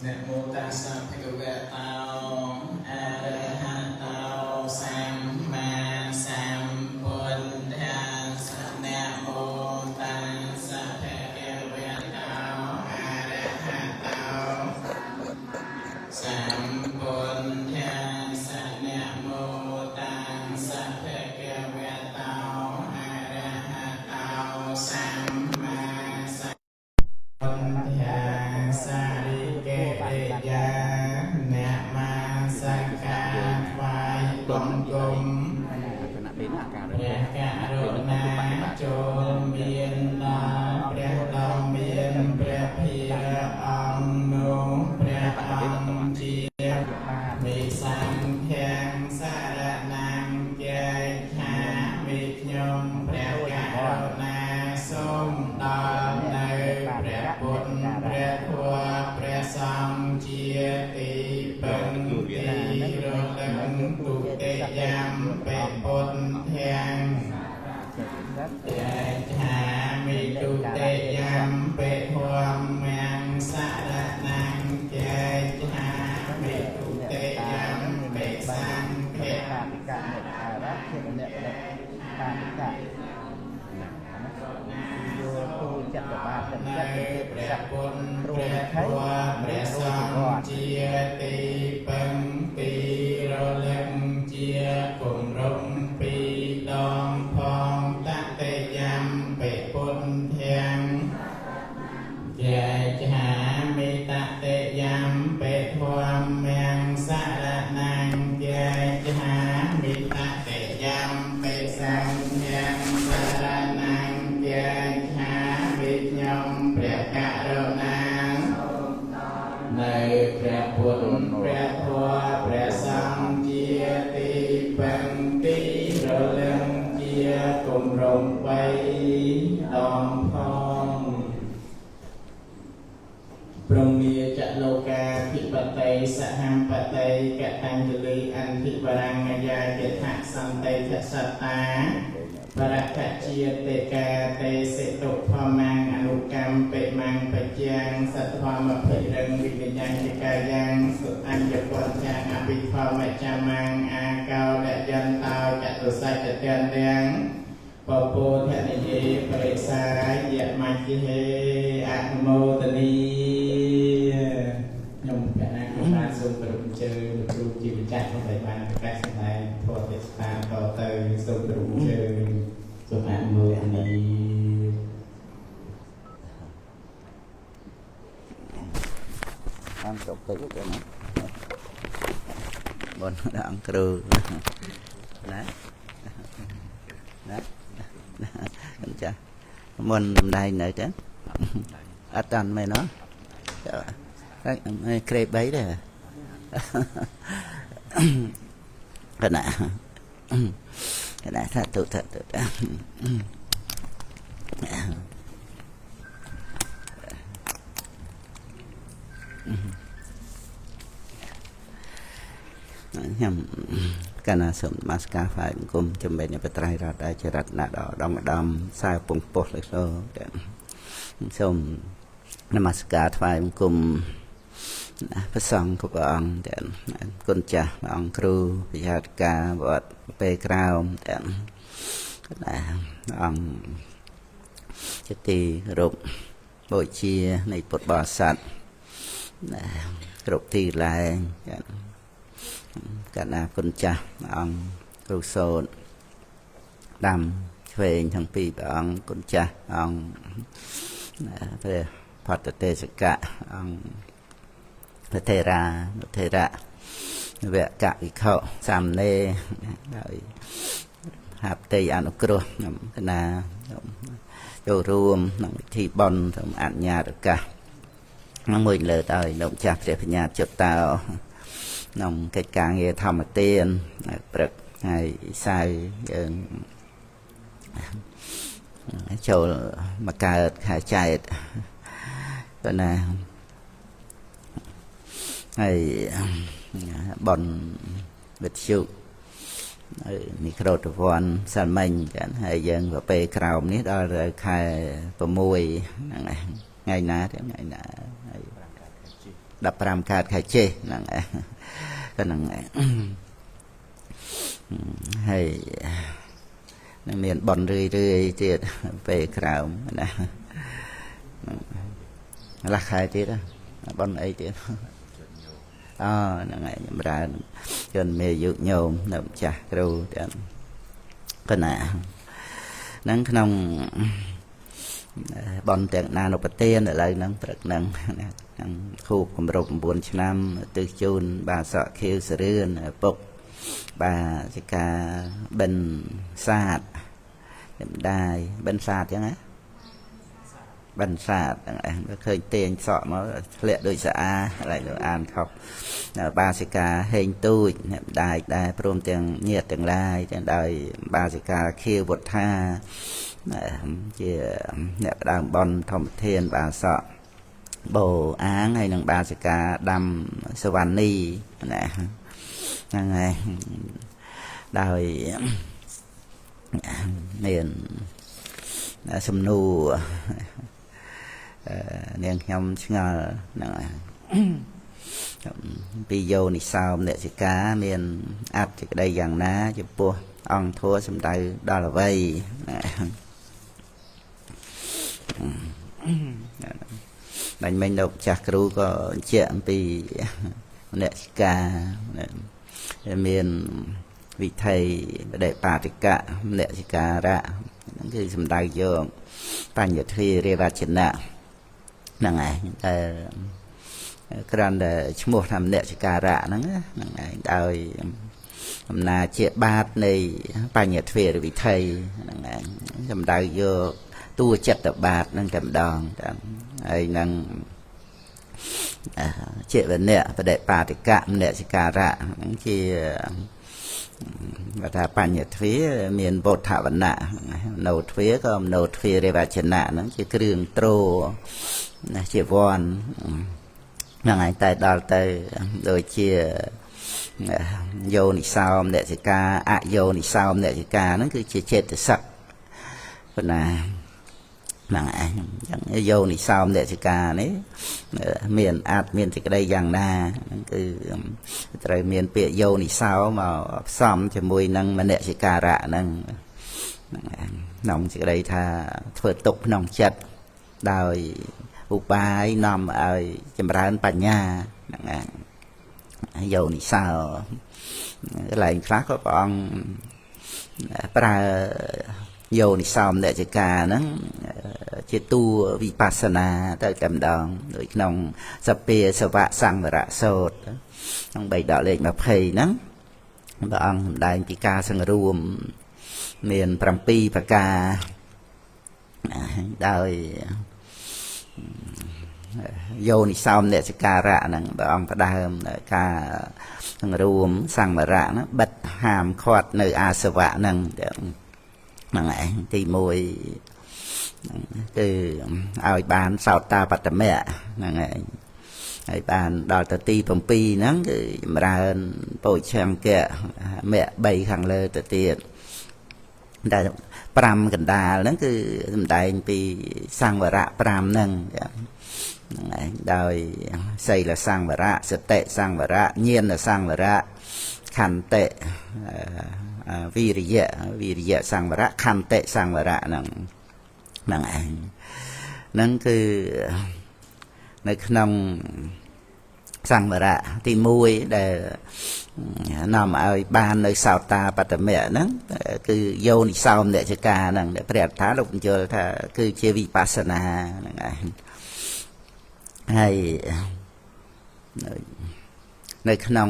នមោតាសៈភគវៈតោអរហតោសម្មាសម្ពុទ្ធាសៈនមោតាសៈភគវៈតោអរហតោសម្ពុទ្ធាសៈនមោតាសៈភគវៈតោអរហតោសម្មាសម្ពុទ្ធាសារិកេរិយាអ្នកមាសកាថ្វាយបង្គំ គណៈពេលនោះអាការ ព្រះករុណាចូលមានដល់ព្រះដ៏មានព្រះភិរអង្គនោះព្រះអង្គជា មិសង្ឃាំសារណង្ចេឆាមិខ្ញុំព្រះករុណាសូមដល់នៅព្រះពុទ្ធព្រះធម៌ព្រះសង្ឃជាទីពឹងទីរលឹងទុតិយំបិពុទ្ធាំចេឆាមិទុតិយំបិធម្មំសារណង្ចេឆាមិទុតិយំបិសង្ឃៈ បាតិកៈនិអារៈភិរអ្នកបាតិកៈយោទូចិត្តបាត នៅ ចិត្តទេព ព្រះ ស័ក ពុទ្ធ គ្រូ ព្រះ ថៃ ធម៌ព្រះសង្ឃជាទីពឹងទីរលឹងជាគម្រប់ពីដងផងតតិយំបិពុទ្ធាំចេឆាមិតតិយំបិធម្មំសារណង្ចេឆាមិតតិយំបិសង្ឃាំសារណង្ចេឆាមិខ្ញុំព្រះករុណានៅព្រះពុទ្ធព្រះធម៌ព្រះសង្ឃជាទីពឹងទីរលឹងជាគម្រប់បីដងផង ព្រមាចលោកាធិបតីសហមបតីកតញ្ញលីអន្ធិវរង្យាយថសន្តិថសត្តាបរកជាតិកាទេសិតុធម្មងអនុកម្មបិមង្បច្យ៉ាងសទ្ធមភិរងវិញ្ញញ្ញកាយ៉ាងសុអញ្ញពន្ធាងអភិធម្មចមង្អាកោលយន្តោចតុសច្ចទាំងទាំងពពោធនិយេបរិសាយមជ្ជហេអនុមោទនីខ្ញុំកណាខ្ញុំបានសូមគោរពអញ្ជើញលោកគ្រូជាម្ចាស់ក្នុងដែលបានប្រកាសសម្ដែងធម៌ទេសនាតទៅសូមគោរពអញ្ជើញសូមអនុមោទនី អង្គតុកតិចទៅណាបនដល់អង្គគ្រូណាណាអញ្ចឹងមុនដំដែងនៅចឹងអត់តាន់មែនណោះក្រេ3ដែរកណាកណាថាទុថាទុ ខ្ញុំកណាសូមនមស្ការផ្នែកបង្គំជំនាញបត្រៃរតចរិតណាដល់ដងឧត្តមខ្សែពងពោះលើលោកសូមនមស្ការថ្វាយបង្គំព្រះសង្ឃគ្រប់ព្រះអង្គទាំងគុណចាស់ព្រះអង្គគ្រូវិហារការវត្តពេលក្រោមទាំងណាអង្គជាទីគោរពបូជានៃពុទ្ធបរិស័ទណាគ្រប់ទីកន្លែងកណាគុណចាស់អង្គគ្រូសោតដាំឆ្វេងទាំងពីរព្រះអង្គគុណចាស់អង្គព្រះផតទេសកៈអង្គព្រះថេរាថេរៈវកវិខសាមណេរដោយហាប់តីអនុគ្រោះខ្ញុំកណាចូលរួមក្នុងពិធីបុណ្យសូមអនុញ្ញាតឱកាសមួយលើដោយលោកម្ចាស់ព្រះបញ្ញាជុតតោក្នុងកិច្ចការងារធម្មទានព្រឹកថ្ងៃសៅរ៍យើងចូលមកកើតខែចែកប៉ុណ្ណាហើយបុណ្យវិទ្យុនេះក្រោតវ័នសាមិញចាហើយយើងប្រពេលក្រោមនេះដល់ខែ6ហ្នឹងថ្ងៃណាទេថ្ងៃណាហើយ 15កើតខែចេះហ្នឹងក៏ហ្នឹងហើយនឹងមានបនរឿយរឿយទៀតពេលក្រោមណាលះខែទៀតបនអីទៀតអូហ្នឹងហើយចម្រើនជនមានអាយុញោមនៅម្ចាស់គ្រូទាំងកណាហ្នឹងក្នុងបនទាំងណានុបទានឥឡូវហ្នឹងព្រឹកហ្នឹងហ្នឹងខួបគម្រប់9ឆ្នាំទិសជូនបាសកខៀវសរឿនពុកបាសិកាបិណ្ឌសាទម្ដាយបិណ្ឌសាទអញ្ចឹងណាបិណ្ឌសាទហ្នឹងឯងឃើញទាញសក់មកធ្លាក់ដូចស្អាឡើយលោកអានខុសបាសិកាហេងទូចម្ដាយដែរព្រមទាំងញាតិទាំងឡាយទាំងដោយបាសិកាខៀវវុត្ថាជាអ្នកផ្ដើមបនធម្មធានបាសកបោអាងហើយនឹងបាសិកាដាំសវណ្ណីណាហ្នឹងហើយដោយមានសំណួរនាងខ្ញុំឆ្ងល់ហ្នឹងពីយោនិសោមនសិកាមានអត្ថក្តីយ៉ាងណាចំពោះអង្គធัวសំដៅដល់អ្វីបាញ់មិញលោកចាស់គ្រូក៏បញ្ជាក់អំពីមនសិកាមានវិថីបដិបាតិកៈមនសិការៈហ្នឹងគឺសំដៅយកបញ្ញធិរាវចនៈហ្នឹងឯងតែគ្រាន់តែឈ្មោះថាមនសិការៈហ្នឹងហ្នឹងឯងដោយអំណាចជាបាតនៃបញ្ញទ្វេរវិថីហ្នឹងឯងសំដៅយកតួចិត្តបាតហ្នឹងតែម្ដងតែហើយនឹងជាវនៈបដិបាតិកៈមនសិការៈហ្នឹងជាបើថាបញ្ញទ្វាមានវុទ្ធវណ្ណៈមโนទ្វាក៏មโนទ្វារិវចនៈហ្នឹងជាគ្រឿងទ្រណាជាវ័នហ្នឹងឯងតែដល់ទៅដូចជាយោនិសោមនសិកាអយោនិសោមនសិកាហ្នឹងគឺជាចេតសិកប៉ុណ្ណាហ្នឹងឯងអញ្ចឹងយោនិសោមនសិកានេះមានអាចមានសេចក្តីយ៉ាងណាហ្នឹងគឺត្រូវមានពាក្យយោនិសោមកផ្សំជាមួយនឹងមនសិការៈហ្នឹងហ្នឹងឯងក្នុងសេចក្តីថាធ្វើទុកក្នុងចិត្តដោយឧបាយនាំឲ្យចម្រើនបញ្ញាហ្នឹងឯងយោនិសោកន្លែងខ្លះក៏ព្រះអង្គប្រើយោនិសោមនសិកាហ្នឹងជាតួវិបស្សនាទៅតែម្ដងដូចក្នុងសពាសវៈសង្វរៈសោតក្នុងបៃដកលេខ20ហ្នឹងព្រះអង្គសម្ដែងពីការសង្រួមមាន7ប្រការដោយយោនិសោមនសិការៈហ្នឹងព្រះអង្គផ្ដើមការសង្រួមសង្វរៈហ្នឹងបិទហាមឃាត់នៅអាសវៈហ្នឹងហ្នឹងឯងទី1គឺឲ្យបានសោតាបត្តមៈហ្នឹងឯងហើយបានដល់ទៅទី7ហ្នឹងគឺចម្រើនពោឆង្គៈមគ្គ3ខាងលើទៅទៀតតែ5កណ្ដាលហ្នឹងគឺសម្ដែងពីសង្វរៈ5ហ្នឹងហ្នឹងឯងដោយសីលសង្វរៈសតិសង្វរៈញាណសង្វរៈខន្តិវិរិយៈវិរិយៈសង្វរៈខន្តិសង្វរៈហ្នឹងហ្នឹងឯងហ្នឹងគឺនៅក្នុងសង្វរៈទី1ដែលនាំឲ្យបាននៅសោតាបត្តមៈហ្នឹងគឺយោនិសោមនសិកាហ្នឹងដែលព្រះអត្ថាលោកបញ្យល់ថាគឺជាវិបស្សនាហ្នឹងឯងហើយនៅក្នុង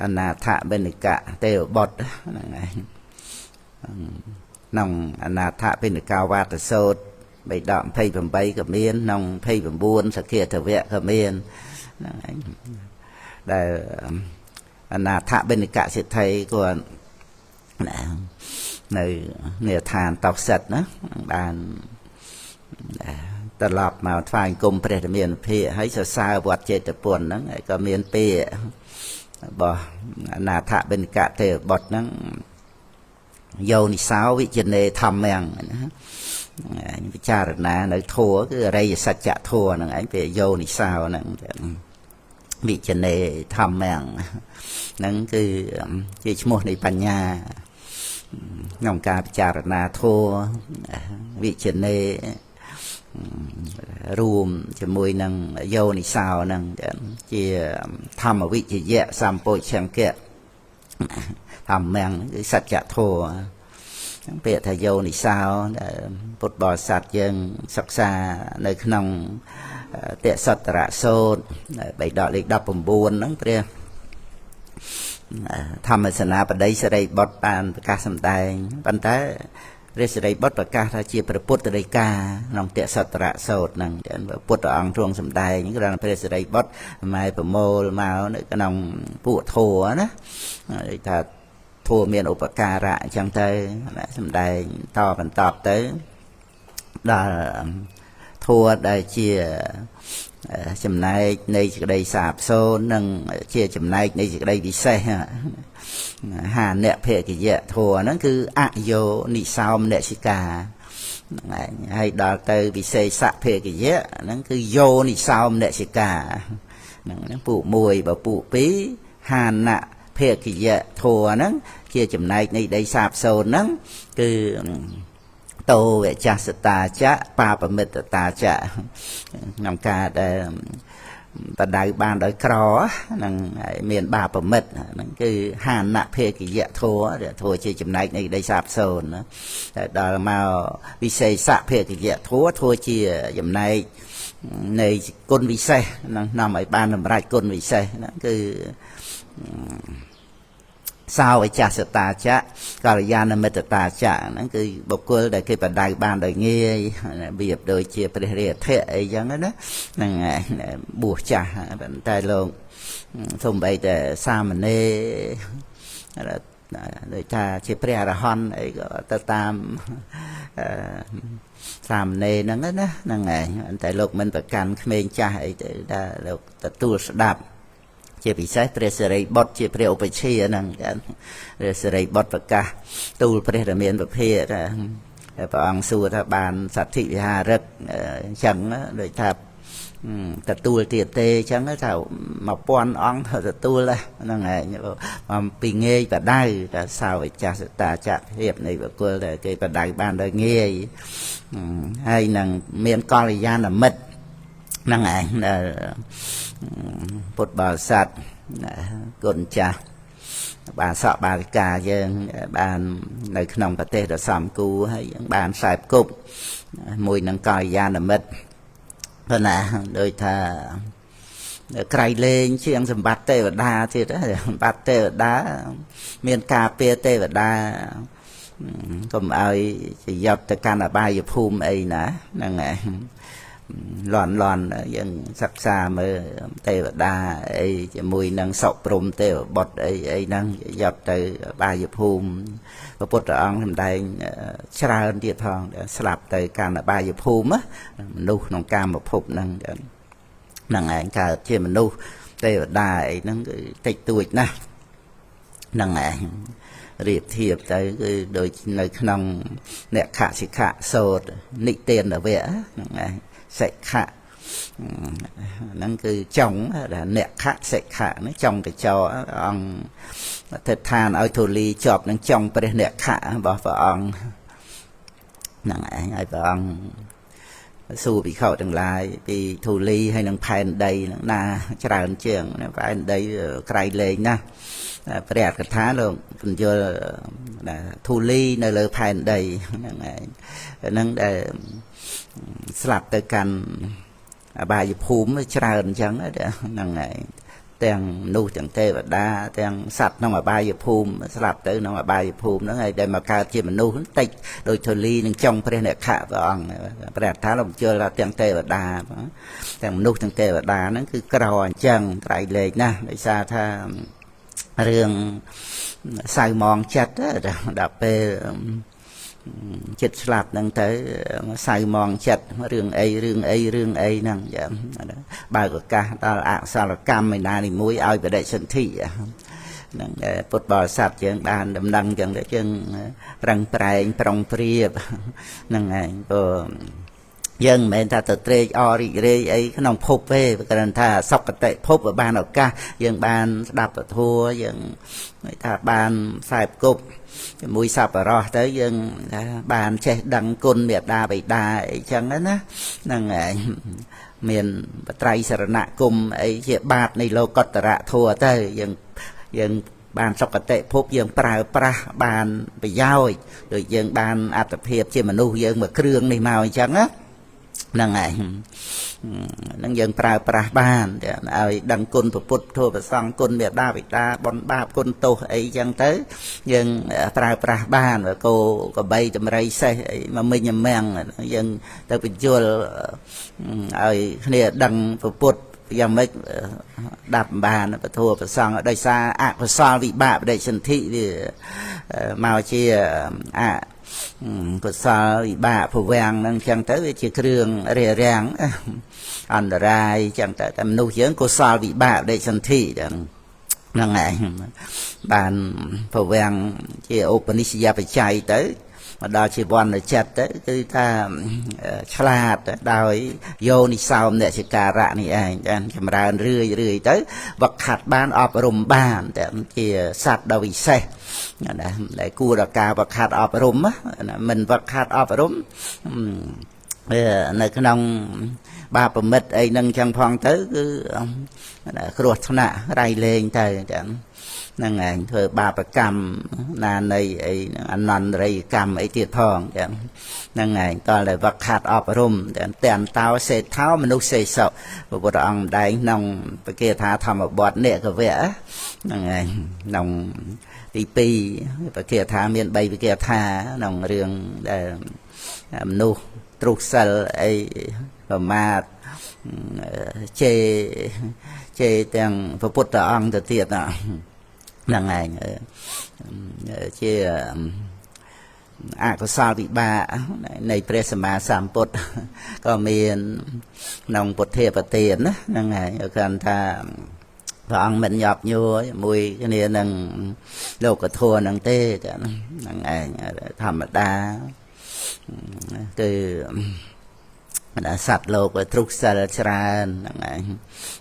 អនាថបិណកៈទេវបុត្រហ្នឹងឯងក្នុងអនាថបិណកវត្តសោតបៃដក28ក៏មានក្នុង29សក្ខិទវៈក៏មានហ្នឹងឯងដែលអនាថបិណកសិទ្ធិគាត់នៅនិឋានតោសិតណាបានត្រឡប់មកថ្វាយគុំព្រះរាមាភិហើយសរសើរវត្តចេតពុនហ្នឹងហើយក៏មានពាក្យរបស់អនាថបិណកទេវបុត្រហ្នឹងយោនិសោវិជ្ជនេធម្មំណា ពិចារណានៅធัวគឺអរិយសច្ចធัวហ្នឹងឯងពេលយោនិសោហ្នឹងវិជ្ជនេធម្មំហ្នឹងគឺជាឈ្មោះនៃបញ្ញាក្នុងការពិចារណាធัวវិជ្ជនេរួមជាមួយនឹងយោនិសោហ្នឹងជាធម្មវិជ្ជយៈសម្ពុជង្គៈធម្មំគឺសច្ចធម៌ហ្នឹងពាក្យថាយោនិសោដែលពុទ្ធបរិស័ទយើងសិក្សានៅក្នុងតសត្តរសូត្របៃដកលេខ19ហ្នឹងព្រះធម្មសេនាបតីសិរីបុត្របានប្រកាសសម្ដែងប៉ុន្តែព្រះសិរីបុត្រប្រកាសថាជាព្រះពុទ្ធដីកាក្នុងតសត្តរសូត្រហ្នឹងព្រះពុទ្ធអង្គទ្រង់សម្ដែងគ្រាន់តែព្រះសិរីបុត្រម៉ែប្រមូលមកនៅក្នុងពួកធัวណាដូចថាធัวមានឧបការៈអញ្ចឹងទៅសម្ដែងតបន្តទៅដល់ធัวដែលជាចំណែកនៃសេចក្តីសាបសូន្យនិងជាចំណែកនៃសេចក្តីពិសេសហានភគយៈធัวហ្នឹងគឺអយោនិសោមនសិកាហ្នឹងឯងហើយដល់ទៅវិសេសភគយៈហ្នឹងគឺយោនិសោមនសិកាហ្នឹងពួក1បើពួក2ហានភគយៈធัวហ្នឹងជាចំណែកនៃដីសាបសូន្យហ្នឹងគឺតោវចសតាចៈបាបមិត្តតាចៈក្នុងការដែលបដៅបានដោយក្រហ្នឹងមានបាបមិត្តហ្នឹងគឺហានភេគយៈធัวធัวជាចំណែកនៃដីសាបសូន្យតែដល់មកវិសេសភេគយៈធัวធัวជាចំណែកនៃគុណវិសេសហ្នឹងនាំឲ្យបានសម្រេចគុណវិសេសហ្នឹងគឺសោវិចាសតាចៈកល្យាណមិត្តតាចៈហ្នឹងគឺបុគ្គលដែលគេបដៅបានដោយងាយរបៀបដូចជាព្រះរាធៈអីចឹងណាហ្នឹងបួសចាស់ប៉ុន្តែលោកសំបីតែសាមណេរដូចថាជាព្រះអរហន្តអីក៏ទៅតាមសាមណេរហ្នឹងណាហ្នឹងឯងតែលោកមិនប្រកាន់ក្មេងចាស់អីទេថាលោកទទួលស្ដាប់ជាពិសេសព្រះសិរីបុត្រជាព្រះឧបជាហ្នឹងព្រះសិរីបុត្រប្រកាសទូលព្រះរាមាភិថាព្រះអង្គសួរថាបានសទ្ធិវិហារិកអញ្ចឹងដូចថាទទួលទៀតទេអញ្ចឹងថា1000អង្គទទួលហ្នឹងឯងពីងាយបដៅតែសោវិចាសតាចៈភាពនៃបុគ្គលដែលគេបដៅបានដោយងាយហើយនឹងមានកល្យាណមិត្តហ្នឹងឯងដែលពុទ្ធបរិស័ទគុណចាស់បានសក់បារិកាយើងបាននៅក្នុងប្រទេសដ៏សំគូហើយយើងបានខ្សែគប់មួយនឹងកល្យាណមិត្តប៉ុន្តែដូចថាក្រៃលែងជាងសម្បត្តិទេវតាទៀតសម្បត្តិទេវតាមានការពារទេវតាកុំឲ្យជាយប់ទៅកាន់អបាយភូមិអីណាហ្នឹងឯងលន់លន់យើងសិក្សាមើលទេវតាអីជាមួយនឹងសុព្រំទេវបុត្រអីអីហ្នឹងយកទៅបាយភូមិព្រះពុទ្ធអង្គសម្ដែងច្រើនទៀតផងស្លាប់ទៅកាន់បាយភូមិមនុស្សក្នុងកាមភពហ្នឹងហ្នឹងឯងកើតជាមនុស្សទេវតាអីហ្នឹងគឺតិចតួចណាស់ហ្នឹងឯងរៀបធៀបទៅគឺដូចនៅក្នុងអ្នកខសិខៈសោតនិទានវៈហ្នឹងឯងសិក្ខៈហ្នឹងគឺចុងអ្នកខសិក្ខៈហ្នឹងចុងកញ្ចក់អង្គអធិដ្ឋានឲ្យធូលីជាប់នឹងចុងព្រះអ្នកខៈរបស់ព្រះអង្គហ្នឹងឯងឲ្យព្រះអង្គសួរភិក្ខុទាំងឡាយពីធូលីហើយនឹងផែនដីហ្នឹងណាច្រើនជាងផែនដីក្រៃលែងណាស់ព្រះអត្ថកថាលោកពន្យល់ធូលីនៅលើផែនដីហ្នឹងឯងហ្នឹងដែលស្លាប់ទៅកាន់អបាយភូមិច្រើនអញ្ចឹងហ្នឹងឯងទាំងមនុស្សទាំងទេវតាទាំងសត្វក្នុងអបាយភូមិស្លាប់ទៅក្នុងអបាយភូមិហ្នឹងហើយដែលមកកើតជាមនុស្សតិចដូចធូលីនឹងចុងព្រះអ្នកខៈព្រះអង្គព្រះអត្ថាលោកជល់ថាទាំងទេវតាទាំងមនុស្សទាំងទេវតាហ្នឹងគឺក្រអញ្ចឹងក្រៃលែងណាស់ដោយសារថារឿងសៅមងចិត្តដល់ពេលចិត្តស្លាប់ហ្នឹងទៅសៅមងចិត្តរឿងអីរឿងអីរឿងអីហ្នឹងបើកឱកាសដល់អកុសលកម្មឯណានីមួយឲ្យបដិសន្ធិ នឹងពុទ្ធបរិស័ទយើងបានដំណឹងចឹងទៅយើងប្រឹងប្រែងប្រុងប្រៀបហ្នឹងឯងព្រោះយើងមិនមែនថាទៅត្រេកអររីករាយអីក្នុងភពទេគ្រាន់ថាសុគតិភពបានឱកាសយើងបានស្ដាប់ពធយើងថាបានខ្សែគប់ជាមួយសប្បុរសទៅយើងថាបានចេះដឹងគុណមេដាបិតាអីចឹងណាហ្នឹងឯងមានបត្រៃសរណគមអីជាបាតនៃលោកតរៈធัวទៅយើងបានសុគតិភពយើងប្រើប្រាស់បានប្រយោជន៍ដូចយើងបានអត្តភាពជាមនុស្សយើងមួយគ្រឿងនេះមកអញ្ចឹងណាហ្នឹងឯងហ្នឹងយើងប្រើប្រាស់បានឲ្យដឹងគុណពុទ្ធធម៌ព្រះសង្ឃគុណមេដាបិតាបុណ្យបាបគុណទោសអីចឹងទៅយើងប្រើប្រាស់បានគោកបីតម្រៃសេះអីមកមិញមាំងយើងទៅបញ្យល់ឲ្យគ្នាដឹងពុទ្ធយ៉ាងម៉េចដាប់បានពធព្រះសង្ឃដោយសារអកុសលវិបាកបដិសន្ធិវាមកជាអកុសលវិបាកភវាំងហ្នឹងចឹងទៅវាជាគ្រឿងរារាំងអន្តរាយចឹងទៅតែមនុស្សយើងកុសលវិបាកបដិសន្ធិចឹងហ្នឹងឯងបានភវាំងជាឧបនិស្សយបច្ច័យទៅមកដល់ជីវ័នចិត្តទៅគឺថាឆ្លាតដោយយោនិសោមនសិការៈនេះឯងចម្រើនរឿយរឿយទៅវឹកហាត់បានអប់រំបានតែជាសត្វដ៏វិសេសណាដែលគួរដល់ការវឹកហាត់អប់រំមិនវឹកហាត់អប់រំនៅក្នុងបាបមិត្តអីនឹងចឹងផងទៅគឺគ្រោះថ្នាក់រៃលែងទៅចឹងហ្នឹងឯងធ្វើបាបកម្មណានៃអីអនន្តរិយកម្មអីទៀតផងចឹងហ្នឹងឯងតើតែវឹកហាត់អប់រំទាំងតោសេដ្ឋោមនុស្សសេសុព្រះពុទ្ធអង្គម្ដែងក្នុងពគាថាធម្មបទនិកវៈហ្នឹងឯងក្នុងទី2ពគាថាមាន3ពគាថាក្នុងរឿងដែលមនុស្សទ្រុសិលអីប្រមាទជេរទាំងព្រះពុទ្ធអង្គទៅទៀតហ្នឹងឯងជាអកុសលវិបាកនៃព្រះសម្មាសម្ពុទ្ធក៏មានក្នុងពុទ្ធាបទានណាហ្នឹងឯងគ្រាន់ថាព្រះអង្គមិនញាប់ញួរជាមួយគ្នានឹងលោកធម៌ហ្នឹងទេហ្នឹងឯងធម្មតាគឺសត្វលោកទ្រុសិលច្រើនហ្នឹងឯង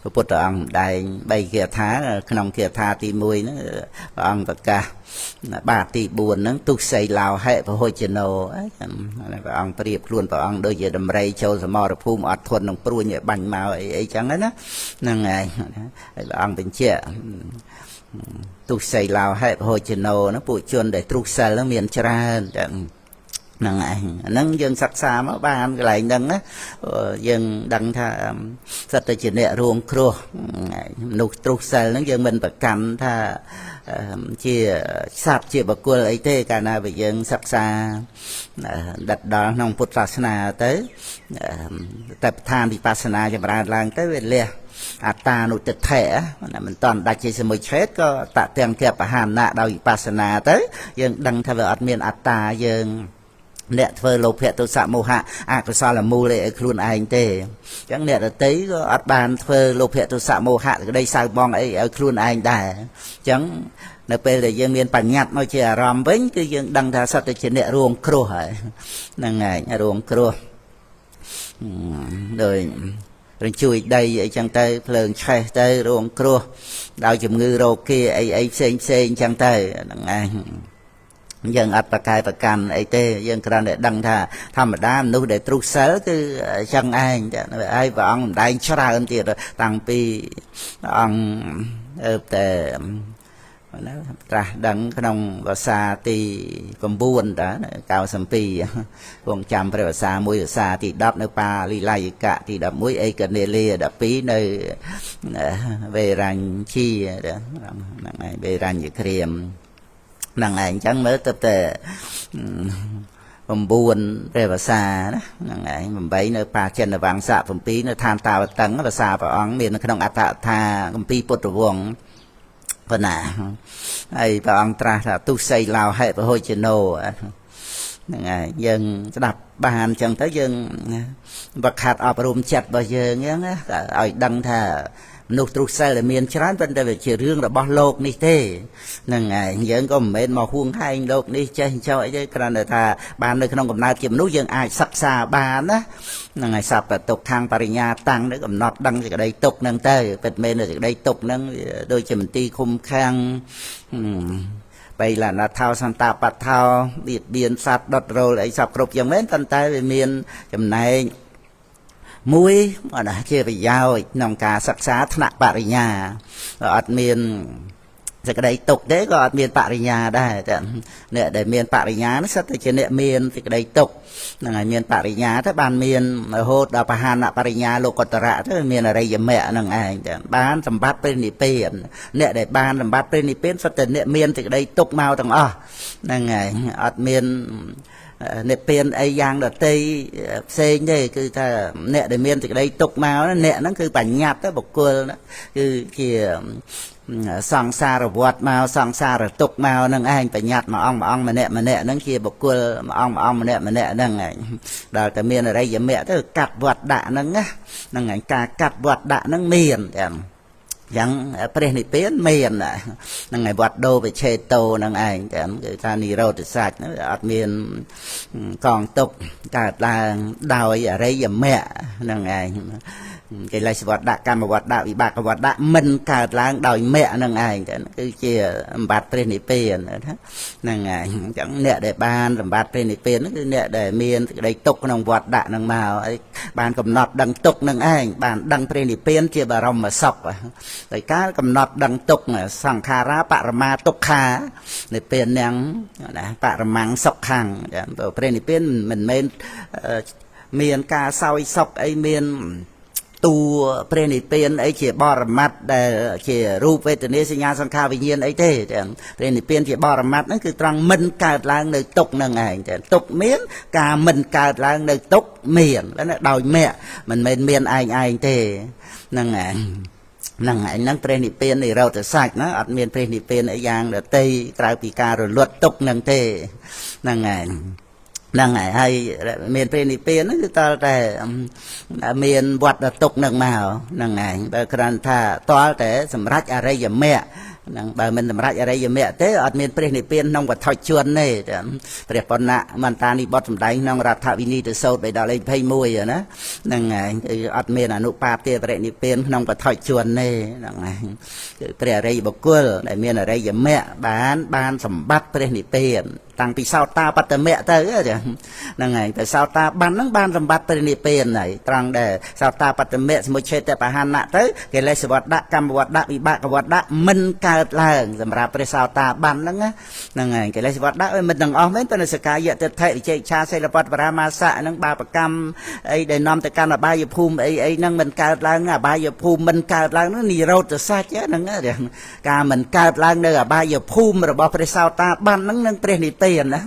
ព្រះពុទ្ធអង្គម្ដែង3គាថាក្នុងគាថាទី1ហ្នឹងព្រះអង្គប្រកាសបាតទី4ហ្នឹងទុសីឡោហិពហុជនោព្រះអង្គប្រៀបខ្លួនព្រះអង្គដូចជាដំរីចូលសមរភូមិអត់ធន់នឹងព្រួញឲ្យបាញ់មកអីអីចឹងណាហ្នឹងឯងហើយព្រះអង្គបញ្ជាក់ទុសីឡោហិពហុជនោហ្នឹងពួកជនដែលទ្រុសិលហ្នឹងមានច្រើនចឹងហ្នឹងឯងហ្នឹងយើងសិក្សាមកបានកន្លែងហ្នឹងណាយើងដឹងថាសិតតែជាអ្នករងគ្រោះមនុស្សទ្រុសិលហ្នឹងយើងមិនប្រកាន់ថាជាសត្វជាបុគ្គលអីទេកាលណាបើយើងសិក្សាដិតដល់ក្នុងពុទ្ធសាសនាទៅតែប្រធានវិបស្សនាចម្រើនឡើងទៅវាលះអត្តានុទិដ្ឋិមិនតន់ដាច់ជាសមុច្ឆេទក៏តទាំងគបហានៈដោយវិបស្សនាទៅយើងដឹងថាវាអត់មានអត្តាយើងអ្នកធ្វើលោភៈទោសៈមោហៈអកុសលមូលអីឲ្យខ្លួនឯងទេអញ្ចឹងអ្នកដទៃក៏អត់បានធ្វើលោភៈទោសៈមោហៈក្តីសៅបងអីឲ្យខ្លួនឯងដែរអញ្ចឹងនៅពេលដែលយើងមានបញ្ញត្តិមកជាអារម្មណ៍វិញគឺយើងដឹងថាសត្វតែជាអ្នករងគ្រោះហើយហ្នឹងឯងរងគ្រោះដោយរញ្ជួយដីអីចឹងទៅភ្លើងឆេះទៅរងគ្រោះដោយជំងឺរោគាអីអីផ្សេងផ្សេងចឹងទៅហ្នឹងឯងយើងអត់ប្រកែប្រកាន់អីទេយើងគ្រាន់តែដឹងថាធម្មតាមនុស្សដែលទ្រុសិលគឺចឹងឯងហើយព្រះអង្គម្ដែងច្រើនទៀតតាំងពីព្រះអង្គតែណាត្រាស់ដឹងក្នុងភាសាទី9តា92គង់ចាំព្រះភាសាមួយភាសាទី10នៅបាលីល័យកៈទី11ឯកនេលា12នៅវេរញ្ជាហ្នឹងឯងវេរញ្ញគ្រាមហ្នឹងឯងអញ្ចឹងមើលទៅតែ9ព្រះភាសាណាហ្នឹងឯង8នៅបាចិនវង្សៈ7នៅឋានតាវតឹងភាសាព្រះអង្គមាននៅក្នុងអដ្ឋកថាគម្ពីរពុទ្ធវង្សប៉ុណ្ណាហើយព្រះអង្គត្រាស់ថាទុសីឡោហិពហុជនោហ្នឹងឯងយើងស្ដាប់បានអញ្ចឹងទៅយើងវឹកហាត់អប់រំចិត្តរបស់យើងអញ្ចឹងណាឲ្យដឹងថា មនុស្សទ្រុសិលដែលមានច្រើនប៉ុន្តែវាជារឿងរបស់លោកនេះទេហ្នឹងហើយយើងក៏មិនមែនមកហួងហែងលោកនេះចេះចោអីទេគ្រាន់តែថាបាននៅក្នុងកំណើតជាមនុស្សយើងអាចសិក្សាបានណាហ្នឹងហើយសពទុកខាងបរិញ្ញាតាំងទៅកំណត់ដឹងសេចក្តីទុកហ្នឹងទៅពិតមែនសេចក្តីទុកហ្នឹងដូចជាមន្ទីរឃុំខាំងបៃលណាថោសន្តាបថោបៀតបៀនសត្វដុតរោលអីសពគ្រប់យ៉ាងមែនប៉ុន្តែវាមានចំណែកមួយណាជាប្រយោជន៍ក្នុងការសិក្សាថ្នាក់បរិញ្ញាអត់មានសេចក្តីទុកទេក៏អត់មានបរិញ្ញាដែរតែអ្នកដែលមានបរិញ្ញានោះសិតតែជាអ្នកមានសេចក្តីទុកហ្នឹងហើយមានបរិញ្ញាទៅបានមានរហូតដល់បហានបរិញ្ញាលោកតរៈទៅមានអរិយមគ្គហ្នឹងឯងតែបានសម្បត្តិព្រះនិព្វានអ្នកដែលបានសម្បត្តិព្រះនិព្វានសិតតែអ្នកមានសេចក្តីទុកមកទាំងអស់ហ្នឹងហើយអត់មាននិព្វានអីយ៉ាងដទៃផ្សេងទេគឺថាអ្នកដែលមានសេចក្តីទុកមកអ្នកហ្នឹងគឺបញ្ញត្តិទៅបុគ្គលគឺជាសង្សារវដ្តមកសង្សារទុកមកនឹងឯងបញ្ញត្តិមួយអង្គមួយអង្គម្នាក់ម្នាក់ហ្នឹងជាបុគ្គលមួយអង្គមួយអង្គម្នាក់ម្នាក់ហ្នឹងឯងដល់តែមានអរិយមគ្គទៅកាត់វត្តដាក់ហ្នឹងណាហ្នឹងឯងការកាត់វត្តដាក់ហ្នឹងមានចឹងយ៉ាងព្រះនិព្វានមានហ្នឹងឯងវត្តដូវិឆេតោហ្នឹងឯងចឹងគឺថានិរោធសច្ចហ្នឹងអត់មានកងទុកកើតឡើងដោយអរិយមគ្គហ្នឹងឯងកិលេសវត្តដាក់កម្មវត្តដាក់វិបាកវត្តដាក់មិនកើតឡើងដោយមគ្គហ្នឹងឯងគឺជាសម្បត្តិព្រះនិព្វានហ្នឹងឯងអញ្ចឹងអ្នកដែលបានសម្បត្តិព្រះនិព្វានហ្នឹងគឺអ្នកដែលមានសេចក្តីទុកក្នុងវត្តដាក់ហ្នឹងមកហើយបានកំណត់ដឹងទុកហ្នឹងឯងបានដឹងព្រះនិព្វានជាបរមសុខដោយការកំណត់ដឹងទុកសង្ខារាបរមាទុក្ខានិព្វានហ្នឹងណាបរមង្គសុខੰព្រះនិព្វានមិនមែនមានការសោយសុខអីមានតួព្រះនិព្វានអីជាបរមត្តដែលជារូបវេទនាសញ្ញាសង្ខារវិញ្ញាណអីទេព្រះនិព្វានជាបរមត្តហ្នឹងគឺត្រង់មិនកើតឡើងនៅទុកហ្នឹងឯងទុកមានការមិនកើតឡើងនៅទុកមានដោយមគ្គមិនមែនមានឯងឯងទេហ្នឹងឯងហ្នឹងឯងហ្នឹងព្រះនិព្វាននិរោធសច្ចណាអត់មានព្រះនិព្វានអីយ៉ាងដទៃក្រៅពីការរលត់ទុកហ្នឹងទេហ្នឹងឯងហ្នឹងហើយហើយមានព្រះនិព្វានហ្នឹងគឺតើតែមានវត្តទុកនឹងមកហ្នឹងឯងបើគ្រាន់ថាតើតែសម្រេចអរិយមគ្គហ្នឹងបើមិនសម្រេចអរិយមគ្គទេអត់មានព្រះនិព្វានក្នុងវត្ថុជនទេព្រះបណ្ណៈមន្តានិបុត្រសម្ដែងក្នុងរដ្ឋវិនីទសោតបៃដកលេខ21ណាហ្នឹងឯងគឺអត់មានអនុបាទទេបរិនិព្វានក្នុងវត្ថុជនទេហ្នឹងឯងគឺព្រះអរិយបុគ្គលដែលមានអរិយមគ្គបានសម្បត្តិព្រះនិព្វានតាំងពីសោតាបត្តមៈទៅហ្នឹងឯងតែសោតាបានហ្នឹងបានសម្បត្តិព្រះនិព្វានហើយត្រង់ដែលសោតាបត្តមៈសមុច្ឆេតបហានៈទៅកិលេសវត្តដាក់កម្មវត្តដាក់វិបាកវត្តដាក់មិនកើតឡើងសម្រាប់ព្រះសោតាបានហ្នឹងហ្នឹងឯងកិលេសវត្តដាក់មិនទាំងអស់មែនប៉ុន្តែសកាយតិដ្ឋិវិជ័យឆាសិលបតបរាមាសៈហ្នឹងបាបកម្មអីដែលនាំទៅកាន់អបាយភូមិអីអីហ្នឹងមិនកើតឡើងអបាយភូមិមិនកើតឡើងហ្នឹងនិរោធសច្ចហ្នឹងការមិនកើតឡើងនៅអបាយភូមិរបស់ព្រះសោតាបានហ្នឹងនឹងព្រះនិព្វានណា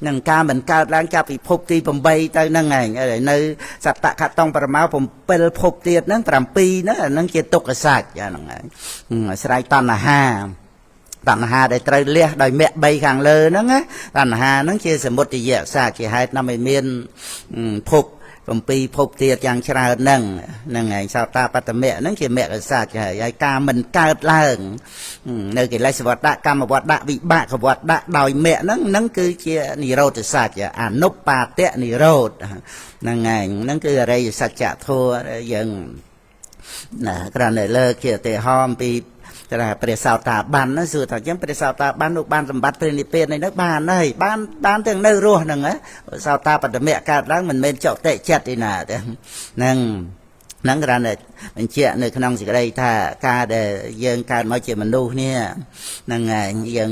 នឹងការមិនកើតឡើងចាប់ពីភពទី8ទៅហ្នឹងឯងនៅសត្តខតងបរមា7ភពទៀតហ្នឹង7ហ្នឹងអាហ្នឹងជាទុក្ខសច្ចហ្នឹងឯងអាស្រ័យតណ្ហាតណ្ហាដែលត្រូវលះដោយមគ្គ3ខាងលើហ្នឹងណាតណ្ហាហ្នឹងជាសមុទយសច្ចជាហេតុនាំឲ្យមានភព7ភពទៀតយ៉ាងច្រើនហ្នឹងហ្នឹងឯងសោតាបត្តមៈហ្នឹងជាមគ្គសច្ចហើយហើយការមិនកើតឡើងនៅកិលេសវត្តៈកម្មវត្តៈវិបាកវត្តៈដោយមគ្គហ្នឹងហ្នឹងគឺជានិរោធសច្ចអនុបាទៈនិរោធហ្នឹងឯងហ្នឹងគឺអរិយសច្ចធម៌យើងណាគ្រាន់តែលើកជាឧទាហរណ៍អំពីតែព្រះសោតាបានហ្នឹងសួរថាអញ្ចឹងព្រះសោតាបាននោះបានសម្បត្តិព្រះនិព្វាននេះបានហើយបានទាំងនៅរស់ហ្នឹងសោតាបត្តមៈកើតឡើងមិនមែនចុតិចិត្តឯណាទេហ្នឹងហ្នឹងគ្រាន់តែបញ្ជាក់នៅក្នុងសេចក្តីថាការដែលយើងកើតមកជាមនុស្សនេះហ្នឹងឯងយើង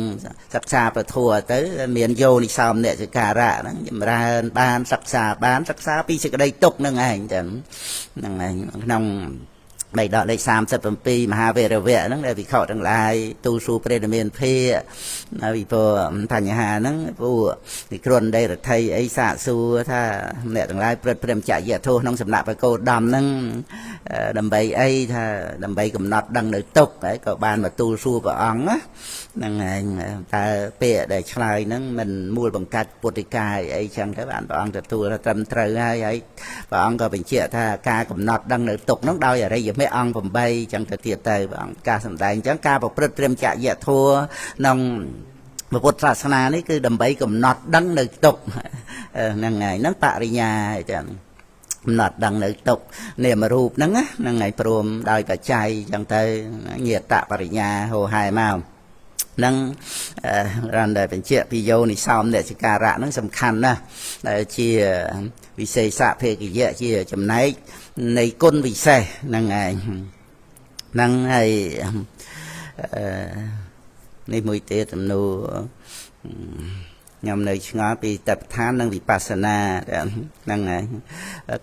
សិក្សាពធទៅមានយោនិសោមនសិការៈហ្នឹងចម្រើនបានសិក្សាបានសិក្សាពីសេចក្តីទុកហ្នឹងឯងចឹងហ្នឹងឯងក្នុងបៃដកលេខ37មហាវេរវៈហ្នឹងដែលវិខទាំងឡាយទូលសួរព្រះមានភាវិពបញ្ហាហ្នឹងពួកនិក្រុនដីរដ្ឋីអីសាកសួរថាអ្នកទាំងឡាយព្រឹត្តព្រះមច្ចយៈធោះក្នុងសំណាក់បកោដំហ្នឹងដើម្បីអីថាដើម្បីកំណត់ដឹងនៅទុកហើយក៏បានមកទូលសួរព្រះអង្គណាហ្នឹងឯងតើពាក្យដែលឆ្លើយហ្នឹងមិនមូលបង្កាច់ពុទ្ធិកាយអីចឹងទៅបានព្រះអង្គទទួលថាត្រឹមត្រូវហើយហើយព្រះអង្គក៏បញ្ជាក់ថាការកំណត់ដឹងនៅទុកហ្នឹងដោយអរិយមគ្គ គ្គអង្គ8ចឹងទៅទៀតទៅព្រះអង្គការសម្ដែងអញ្ចឹងការប្រព្រឹត្តព្រមចរិយធម៌ក្នុងពុទ្ធសាសនានេះគឺដើម្បីកំណត់ដឹងនៅទុក្ខហ្នឹងហើយហ្នឹងបរិញ្ញាចឹងកំណត់ដឹងនៅទុក្ខនាមរូបហ្នឹងហ្នឹងហើយព្រមដោយបច្ច័យចឹងទៅញាតបរិញ្ញាហោហែមកនឹងរំដែលបញ្ជាក់ពីយោនិសោមអ្នកចការៈហ្នឹងសំខាន់ណាស់ដែលជាវិសេសភេកយៈជាចំណែកនៃគុណវិសេសហ្នឹងឯងហ្នឹងហើយនេះមួយទៀតសំណួរខ្ញុំនៅឆ្ងល់ពីតបដ្ឋាននិងវិបស្សនាហ្នឹងហើយ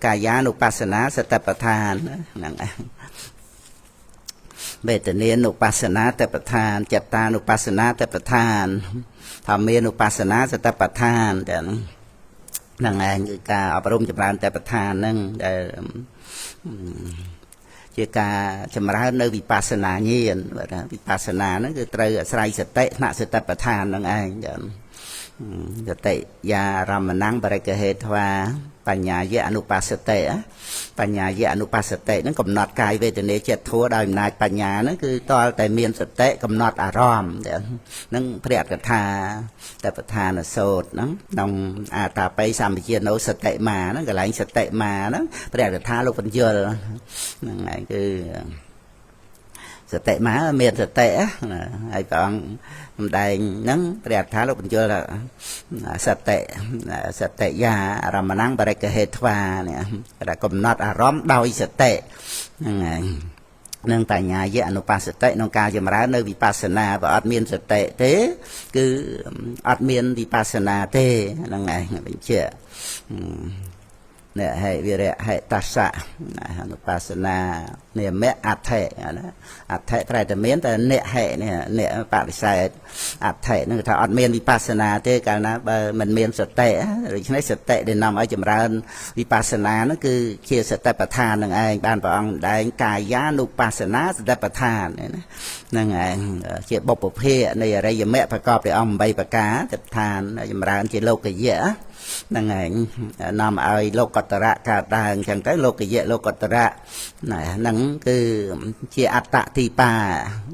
កាយានុបស្សនាសតិប្បដ្ឋានហ្នឹងឯងវេទនានុបស្សនាតបដ្ឋានចិត្តតានុបស្សនាតបដ្ឋានធម្មានុបស្សនាសតិប្បដ្ឋានទាំងហ្នឹងឯងគឺការអប់រំចម្រើនតបដ្ឋានហ្នឹងដែលជាការចម្រើននៅវិបស្សនាញាណបាទវិបស្សនាហ្នឹងគឺត្រូវអាស្រ័យសតិថ្នាក់សតិប្បដ្ឋានហ្នឹងឯងសតិយារមណੰបរិកហេត្វាបញ្ញាយៈអនុបស្សតិបញ្ញាយៈអនុបស្សតិហ្នឹងកំណត់កាយវេទនាចិត្តធัวដោយអំណាចបញ្ញាហ្នឹងគឺតលតែមានសតិកំណត់អារម្មណ៍ហ្នឹងព្រះកថាតបដ្ឋានសូត្រហ្នឹងក្នុងអាតាបិសម្បជានោសតិមាហ្នឹងកន្លែងសតិមាហ្នឹងព្រះកថាលោកបញ្យលហ្នឹងឯងគឺសតិមាមានសតិហើយព្រះអង្គសម្ដែងហ្នឹងព្រះអត្ថាលោកបញ្យល់ថាសតិសតិយាអារម្មណੰបរិកហេត្វានេះគេកំណត់អារម្មណ៍ដោយសតិហ្នឹងឯងនឹងបញ្ញាយៈអនុបស្សតិក្នុងការចម្រើននៅវិបស្សនាបើអត់មានសតិទេគឺអត់មានវិបស្សនាទេហ្នឹងឯងបញ្ជាក់អ្នកហេវិរៈហេតស្សៈអនុបស្សនានិមៈអដ្ឋិណាអដ្ឋិប្រែតែមានតែអ្នកហេនេះអ្នកបដិសេធអដ្ឋិហ្នឹងថាអត់មានវិបស្សនាទេកាលណាបើមិនមានសតិដូច្នេះសតិដែលនាំឲ្យចម្រើនវិបស្សនាហ្នឹងគឺជាសតិប្បដ្ឋានហ្នឹងឯងបានព្រះអង្គដែងកាយានុបស្សនាសតិប្បដ្ឋានហ្នឹងឯងជាបុព្វភាគនៃអរិយមគ្គប្រកបដោយអង្គ8ប្រការសតិប្បដ្ឋានចម្រើនជាលោកយៈហ្នឹងឯងនាំឲ្យលោកតរៈកើតឡើងអញ្ចឹងទៅលោកយៈលោកតរៈហ្នឹងគឺជាអត្តទីបា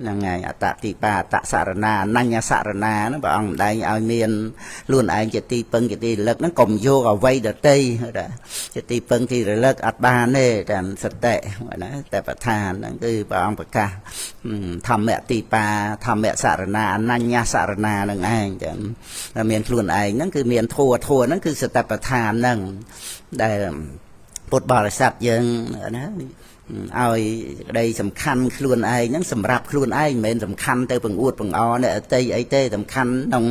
ហ្នឹងឯងអត្តទីបាអត្តសរណាអនញ្ញសរណាហ្នឹងព្រះអង្គម្ដែងឲ្យមានខ្លួនឯងជាទីពឹងជាទីរលឹកហ្នឹងកុំយកអ្វីដទៃជាទីពឹងទីរលឹកអត់បានទេតាមសតិណាតែប្រធានហ្នឹងគឺព្រះអង្គប្រកាសធម្មទីបាធម្មសរណាអនញ្ញសរណាហ្នឹងឯងចឹងមានខ្លួនឯងហ្នឹងគឺមានធัวធัวហ្នឹងគឺសតិប្បដ្ឋានហ្នឹងដែលពុទ្ធបរិស័ទយើងណាឲ្យក្តីសំខាន់ខ្លួនឯងហ្នឹងសម្រាប់ខ្លួនឯងមិនមែនសំខាន់ទៅបង្អួតបង្អអ្នកអតីអីទេសំខាន់ក្នុង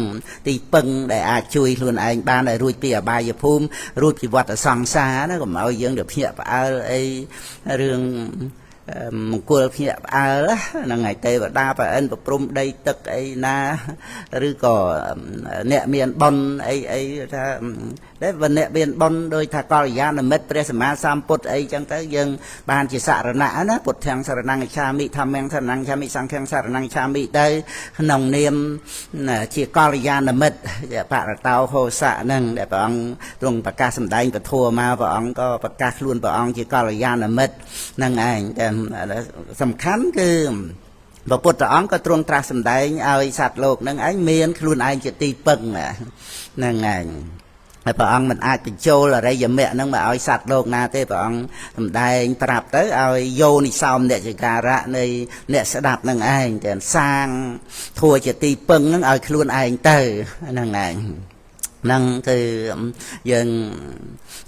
ទីពឹងដែលអាចជួយខ្លួនឯងបានឲ្យរួចពីអបាយភូមិរួចពីវដ្តសង្សារណាកុំឲ្យយើងទៅភ្ញាក់ផ្អើលអីរឿងមង្គលភ្ញាក់ផ្អើលហ្នឹងហើយទេវតាប្រអិនប្រព្រំដីទឹកអីណាឬក៏អ្នកមានបុណ្យអីអីថាតែបើអ្នកមានបុណ្យដោយថាកល្យាណមិត្តព្រះសម្មាសម្ពុទ្ធអីចឹងទៅយើងបានជាសរណៈណាពុទ្ធាំងសរណង្ឆាមិធម្មំសរណង្ឆាមិសង្ឃំសរណង្ឆាមិទៅក្នុងនាមជាកល្យាណមិត្តបរតោហោសៈហ្នឹងដែលព្រះអង្គទ្រង់ប្រកាសសម្ដែងពធមកព្រះអង្គក៏ប្រកាសខ្លួនព្រះអង្គជាកល្យាណមិត្តហ្នឹងឯងតែសំខាន់គឺព្រះពុទ្ធអង្គក៏ទ្រង់ត្រាស់សម្ដែងឲ្យសត្វលោកនឹងឯងមានខ្លួនឯងជាទីពឹងហ្នឹងឯងហើយព្រះអង្គមិនអាចបញ្ចូលអរិយមគ្គហ្នឹងមកឲ្យសត្វលោកណាទេព្រះអង្គសម្ដែងប្រាប់ទៅឲ្យយោនិសោមអ្នកចការៈនៃអ្នកស្ដាប់នឹងឯងតែសាងធัวជាទីពឹងហ្នឹងឲ្យខ្លួនឯងទៅហ្នឹងឯងហ្នឹងគឺយើង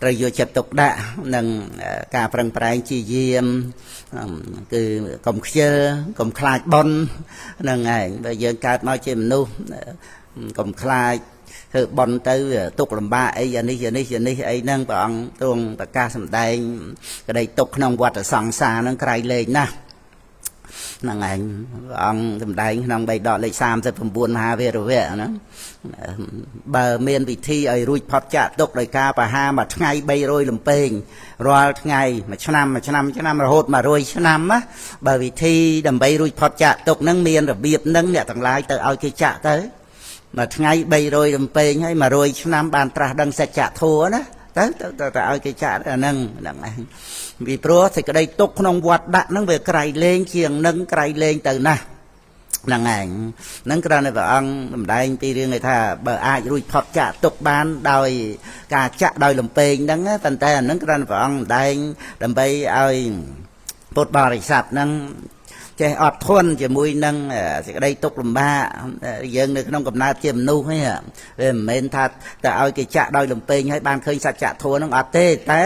ត្រូវយកចិត្តទុកដាក់នឹងការប្រឹងប្រែងជាយាមគឺកុំខ្ជិលកុំខ្លាចបុណ្យហ្នឹងឯងបើយើងកើតមកជាមនុស្សកុំខ្លាចធ្វើបុណ្យទៅទុកលំបាកអីអានេះអានេះអានេះអីហ្នឹងព្រះអង្គទ្រង់ប្រកាសសម្ដែងក្តីទុកក្នុងវដ្តសង្សារហ្នឹងក្រៃលែងណាស់ហ្នឹងឯងព្រះអង្គសម្ដែងក្នុងបៃដកលេខ39មហាវីរវៈហ្នឹងបើមានវិធីឲ្យរួចផុតចាកទុកដោយការបហាមួយថ្ងៃ300លំពេងរាល់ថ្ងៃមួយឆ្នាំមួយឆ្នាំឆ្នាំរហូត100ឆ្នាំណាបើវិធីដើម្បីរួចផុតចាកទុកហ្នឹងមានរបៀបហ្នឹងអ្នកទាំងឡាយទៅឲ្យគេចាក់ទៅមួយថ្ងៃ300លំពេងហើយ100ឆ្នាំបានត្រាស់ដឹងសច្ចធម៌ណា ទៅទៅឲ្យគេចាក់អាហ្នឹងហ្នឹងឯងពីព្រោះសេចក្តីទុកក្នុងវត្តដាក់ហ្នឹងវាក្រៃលែងជាងនឹងក្រៃលែងទៅណាស់ហ្នឹងឯងហ្នឹងគ្រាន់តែព្រះអង្គសម្ដែងពីរឿងឯថាបើអាចរួចផុតចាក់ទុកបានដោយការចាក់ដោយលំពេងហ្នឹងប៉ុន្តែអាហ្នឹងគ្រាន់តែព្រះអង្គសម្ដែងដើម្បីឲ្យពុទ្ធបរិស័ទហ្នឹងចេះអត់ធន់ជាមួយនឹងសេចក្តីទុក្ខលំបាកយើងនៅក្នុងកំណើតជាមនុស្សនេះវាមិនមែនថាតែឲ្យគេចាក់ដោយលំពេងហើយបានឃើញសច្ចធម៌ហ្នឹងអត់ទេតែ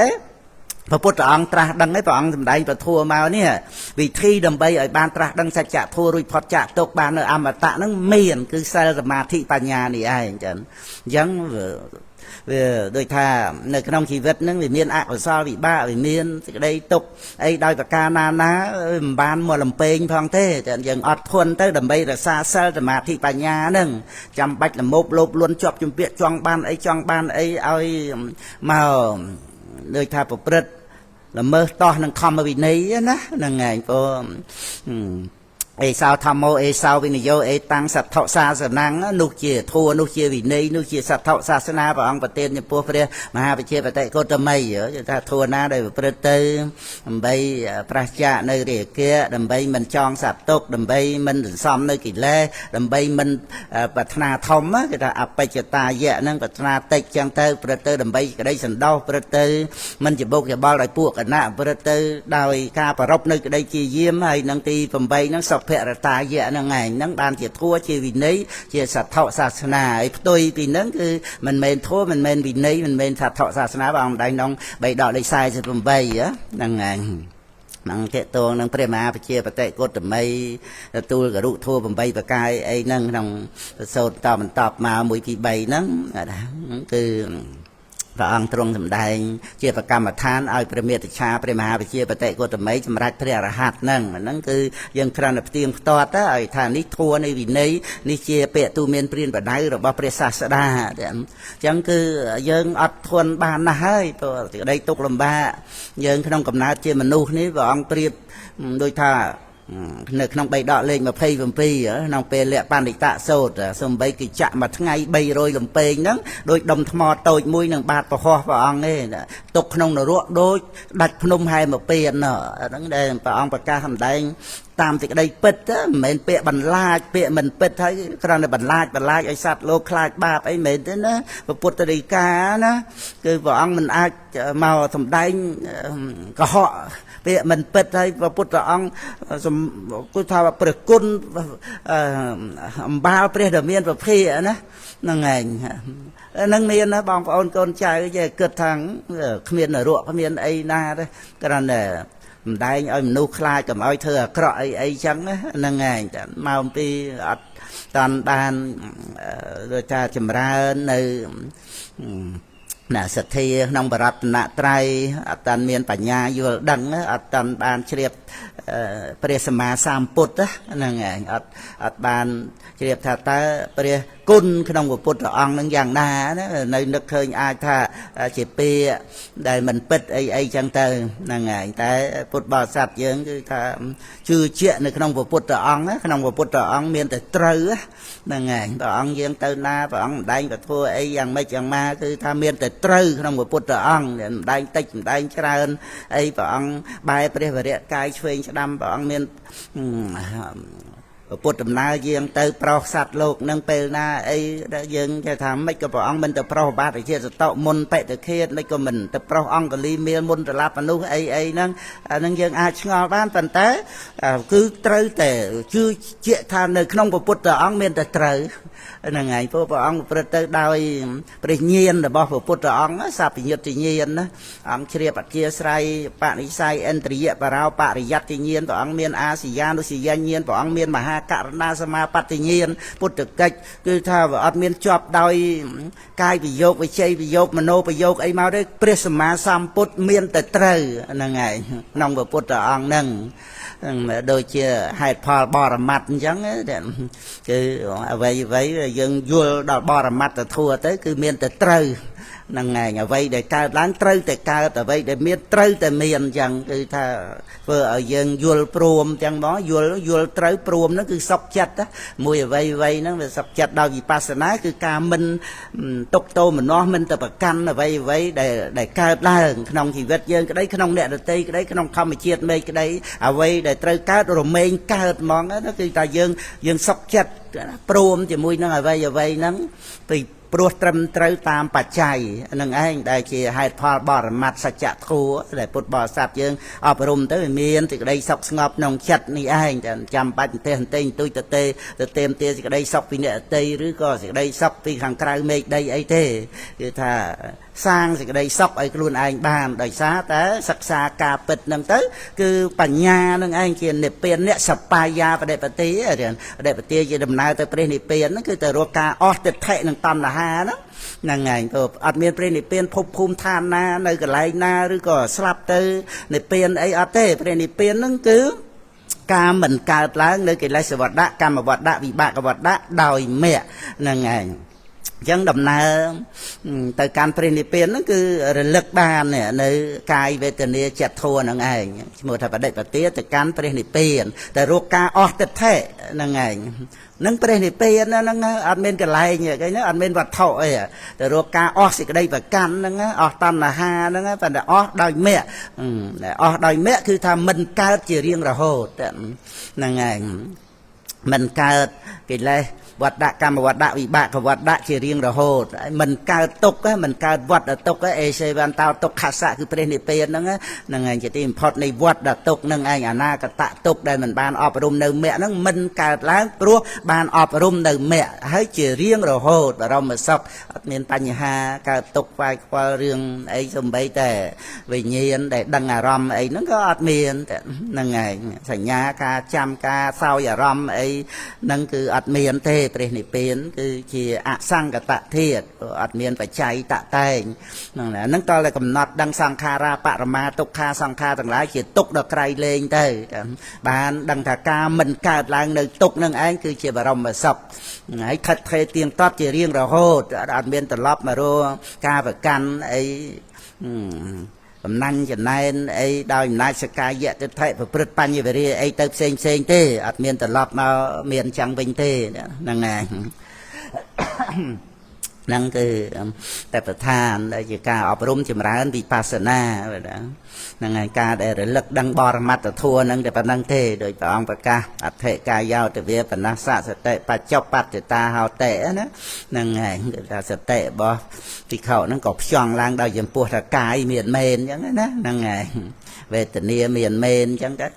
ព្រះពុទ្ធអង្គត្រាស់ដឹងឯងព្រះអង្គសម្ដែងពធមកនេះវិធីដើម្បីឲ្យបានត្រាស់ដឹងសច្ចធម៌រួចផុតចាកទុក្ខបាននៅអមតៈហ្នឹងមានគឺសិលសមាធិបញ្ញានេះឯងចឹងអញ្ចឹងវាដូចថានៅក្នុងជីវិតហ្នឹងវាមានអកុសលវិបាកវាមានសេចក្តីទុក្ខអីដោយប្រការណាណាមិនបានមកលំពេងផងទេតែយើងអត់ធន់ទៅដើម្បីរក្សាសិលសមាធិបញ្ញាហ្នឹងចាំបាច់ល្មោភលោភលន់ជាប់ជំពាក់ចង់បានអីចង់បានអីឲ្យមកដូចថាប្រព្រឹត្តល្មើសតោះនឹងធម្មវិន័យណាហ្នឹងឯងព្រោះអេសោធម្មោអេសោវិនយោអេតាំងសទ្ធិសាសនានោះជាធัวនោះជាវិន័យនោះជាសទ្ធិសាសនាព្រះអង្គប្រទានចំពោះព្រះមហាប្រជាបតិកោតមីថាធัวណាដែលប្រព្រឹត្តទៅដើម្បីប្រឆាចនៅរាគៈដើម្បីមិនចងសត្វទុក្ខដើម្បីមិនសន្សំនៅកិលេសដើម្បីមិនប្រាថ្នាធំគេថាអបិច្ចតាយៈហ្នឹងប្រាថ្នាតិចចឹងទៅប្រព្រឹត្តទៅដើម្បីក្តីសន្តោសប្រព្រឹត្តទៅមិនច្បុកច្បល់ដោយពួកគណៈប្រព្រឹត្តទៅដោយការប្ររពនៅក្តីជាយាមហើយនឹងទី8ហ្នឹងសុភរតាយៈហ្នឹងឯងហ្នឹងបានជាធัวជាវិន័យជាសទ្ធិសាសនាហើយផ្ទុយពីហ្នឹងគឺមិនមែនធัวមិនមែនវិន័យមិនមែនសទ្ធិសាសនាព្រះអង្គដែងក្នុងបៃដកលេខ48ហ្នឹងឯងហ្នឹងតេតងនឹងព្រះមហាប្រជាបតិកោតមីទទួលករុធัว8ប្រកាយអីហ្នឹងក្នុងសូត្រតបន្តមក1 2 3ហ្នឹងគឺព្រះអង្គទ្រង់សម្ដែងជាប្រកម្មដ្ឋានឲ្យព្រះមេត្ឆាព្រះមហាវិជាបតិកោតមីសម្រាប់ព្រះអរហន្តហ្នឹងហ្នឹងគឺយើងគ្រាន់តែផ្ទៀងផ្ទាត់ទៅឲ្យថានេះធัวនៃវិន័យនេះជាពាក្យទូមានព្រានបដៅរបស់ព្រះសាស្តាអញ្ចឹងគឺយើងអត់ធន់បានណាស់ហើយព្រោះសេចក្តីទុក្ខលំបាកយើងក្នុងកំណើតជាមនុស្សនេះព្រះអង្គប្រៀបដូចថានៅក្នុងបៃដកលេខ27ក្នុងពេលលក្ខបណ្ឌិតៈសូត្រសំបីគេចាក់មួយថ្ងៃ300លំពេងហ្នឹងដូចដុំថ្មតូចមួយនឹងបាតប្រហោះព្រះអង្គទេទុកក្នុងនរកដូចដាច់ភ្នំហែមកពៀនហ្នឹងដែលព្រះអង្គប្រកាសសម្ដែងតាមសេចក្តីពិតមិនមែនពាក្យបន្លាចពាក្យមិនពិតហើយគ្រាន់តែបន្លាចឲ្យសត្វលោកខ្លាចបាបអីមិនមែនទេណាពុទ្ធដីកាណាគឺព្រះអង្គមិនអាចមកសម្ដែងកុហកពាក្យមិនពិតហើយព្រះពុទ្ធអង្គគឺថាព្រះគុណអំបាលព្រះដែលមានប្រភេទណាហ្នឹងឯងហ្នឹងមានណាបងប្អូនកូនចៅចេះគិតថាគ្មាននរកគ្មានអីណាទេគ្រាន់តែម្ដែងឲ្យមនុស្សខ្លាចកុំឲ្យធ្វើអាក្រក់អីអីចឹងហ្នឹងឯងតែមកអំពីអត់តាន់បានដូចថាចម្រើននៅណាសទ្ធាក្នុងបរតនត្រ័យអត់តាន់មានបញ្ញាយល់ដឹងអត់តាន់បានជ្រាបព្រះសម្មាសម្ពុទ្ធហ្នឹងឯងអត់បានជ្រាបថាតើព្រះគុណក្នុងពុទ្ធអង្គនឹងយ៉ាងណាណានៅនឹកឃើញអាចថាជាពាក្យដែលមិនពិតអីអីចឹងទៅហ្នឹងឯងតែពុទ្ធបរិស័ទយើងគឺថាជឿជាក់នៅក្នុងពុទ្ធអង្គក្នុងពុទ្ធអង្គមានតែត្រូវហ្នឹងឯងព្រះអង្គយើងទៅណាព្រះអង្គម្ដែងពធអីយ៉ាងម៉េចយ៉ាងម៉ាគឺថាមានតែត្រូវក្នុងពុទ្ធអង្គម្ដែងតិចម្ដែងច្រើនអីព្រះអង្គបែរព្រះវរៈកាយឆ្វេងស្ដាំព្រះអង្គមានពុទ្ធដំណើរយាងទៅប្រោសសត្វលោកនឹងពេលណាអីដែលយើងគេថាមិនក៏ព្រះអង្គមិនទៅប្រោសបាទជាសតមុនបតិឃាតមិនក៏មិនទៅប្រោសអង្គលីមៀលមុនត្រឡាប់មនុស្សអីអីហ្នឹងអាហ្នឹងយើងអាចឆ្ងល់បានប៉ុន្តែគឺត្រូវតែជឿជាក់ថានៅក្នុងពុទ្ធអង្គមានតែត្រូវហ្នឹងឯងព្រោះព្រះអង្គប្រព្រឹត្តទៅដោយព្រះញាណរបស់ព្រះពុទ្ធអង្គសព្វញ្ញុត្តញាណណាអង្គជ្រាបអធិស្រ័យបនិស័យឥន្ទ្រិយបរោបរិយត្តិញាណព្រះអង្គមានអាសិយានុសិយញាណព្រះអង្គមានមហាករណាសមាបត្តិញាណពុទ្ធកិច្ចគឺថាវាអត់មានជាប់ដោយកាយវិយោគវិជ័យវិយោគមโนប្រយោគអីមកទេព្រះសម្មាសម្ពុទ្ធមានតែត្រូវហ្នឹងឯងក្នុងព្រះពុទ្ធអង្គហ្នឹងដូចជាហេតុផលបរមត្តអញ្ចឹងគឺអ្វីអ្វីយើងយល់ដល់បរមត្តធัวទៅគឺមានតែត្រូវ ហ្នឹងឯងអ្វីដែលកើតឡើងត្រូវតែកើតអ្វីដែលមានត្រូវតែមានអញ្ចឹងគឺថាធ្វើឲ្យយើងយល់ព្រមអញ្ចឹងមកយល់យល់ត្រូវព្រមហ្នឹងគឺសុខចិត្តមួយអ្វីអ្វីហ្នឹងវាសុខចិត្តដោយវិបស្សនាគឺការមិនទុកទោមនស្សមិនទៅប្រកាន់អ្វីអ្វីដែលកើតឡើងក្នុងជីវិតយើងក្តីក្នុងអ្នកដទៃក្តីក្នុងធម្មជាតិមេឃក្តីអ្វីដែលត្រូវកើតរមែងកើតហ្មងគឺថាយើងសុខចិត្តព្រមជាមួយនឹងអ្វីអ្វីហ្នឹងពីព្រោះត្រឹមត្រូវតាមបច្ច័យនឹងឯងដែលជាហេតុផលបរមត្តសច្ចធម៌ដែលពុទ្ធបរិស័ទយើងអប់រំទៅវាមានសេចក្តីសុខស្ងប់ក្នុងចិត្តនេះឯងតែចាំបាច់អន្ទះអន្ទែងទូចទៅទេទៅเต็มទាសេចក្តីសុខពីអ្នកអតីឬក៏សេចក្តីសុខពីខាងក្រៅមេឃដីអីទេគឺថាសាងសេចក្តីសុខឲ្យខ្លួនឯងបានដោយសារតែសិក្សាការពិតហ្នឹងទៅគឺបញ្ញានឹងឯងជានិព្វានអ្នកសបាយាបដិបទាបដិបទាជាដំណើរទៅព្រះនិព្វានហ្នឹងគឺទៅរកការអស់ទិដ្ឋិនិងតណ្ហាហ្នឹងហ្នឹងឯងព្រោះអត់មានព្រះនិព្វានភពភូមិឋានណានៅកន្លែងណាឬក៏ស្លាប់ទៅនិព្វានអីអត់ទេព្រះនិព្វានហ្នឹងគឺការមិនកើតឡើងនៅកិលេសវត្តៈកម្មវត្តៈវិបាកវត្តៈដោយមគ្គហ្នឹងឯងអញ្ចឹងដំណើរទៅកាន់ព្រះនិព្វានហ្នឹងគឺរលឹកបាននៅកាយវេទនាចិត្តធម៌ហ្នឹងឯងឈ្មោះថាបដិបទាទៅកាន់ព្រះនិព្វានតែរកការអស់ទិដ្ឋិហ្នឹងឯងនឹងព្រះនិព្វានហ្នឹងអត់មានកន្លែងគេណាអត់មានវត្ថុអីតែរកការអស់សេចក្តីប្រកាន់ហ្នឹងអស់តណ្ហាហ្នឹងប៉ុន្តែអស់ដោយមគ្គអស់ដោយមគ្គគឺថាមិនកើតជារៀងរហូតហ្នឹងឯងមិនកើតកិលេសវត្តៈកម្មវត្តៈវិបាកវត្តៈជារៀងរហូតមិនកើតទុក្ខមិនកើតវត្តទុក្ខអេសេវន្តោទុក្ខសៈគឺព្រះនិព្វានហ្នឹងហ្នឹងឯងជាទីបំផុតនៃវត្តទុក្ខហ្នឹងឯងអនាគតទុក្ខដែលមិនបានអប់រំនៅមគ្គហ្នឹងមិនកើតឡើងព្រោះបានអប់រំនៅមគ្គហើយជារៀងរហូតបរមសុខអត់មានបញ្ហាកើតទុក្ខខ្វាយខ្វល់រឿងអីសំបីតែវិញ្ញាណដែលដឹងអារម្មណ៍អីហ្នឹងក៏អត់មានហ្នឹងឯងសញ្ញាការចាំការសោយអារម្មណ៍អីហ្នឹងគឺអត់មានទេព្រះនិព្វានគឺជាអសង្កតធាតុអត់មានបច្ច័យតតែងហ្នឹងហ្នឹងតតែកំណត់ដឹងសង្ខារាបរមាទុក្ខាសង្ខារទាំងឡាយជាទុក្ខដ៏ក្រៃលែងទៅបានដឹងថាការមិនកើតឡើងនៅទុក្ខនឹងឯងគឺជាបរមសុខហើយខិតថេរទៀងទាត់ជារៀងរហូតអត់មានត្រឡប់មករកការប្រកាន់អីកំណាញ់ចំណែនអីដោយអំណាចសកាយៈទិដ្ឋិប្រព្រឹត្តបញ្ញវរិយអីទៅផ្សេងផ្សេងទេអត់មានត្រឡប់មកមានចឹងវិញទេហ្នឹងឯងហ្នឹងគឺតែប្រធានដែលជាការអប់រំចម្រើនវិបស្សនាហ្នឹងហើយការដែលរលឹកដឹងបរមត្តធម៌ហ្នឹងតែប៉ុណ្្នឹងទេដោយព្រះអង្គប្រកាសអដ្ឋិកាយោទវាបនស្សសតិបច្ចុបច្ចតាហោតិណាហ្នឹងហើយគឺថាសតិរបស់ភិក្ខុហ្នឹងក៏ផ្ចង់ឡើងដោយចំពោះថាកាយមានមែនអញ្ចឹងណាហ្នឹងហើយវេទនាមានមែនអញ្ចឹងទៅ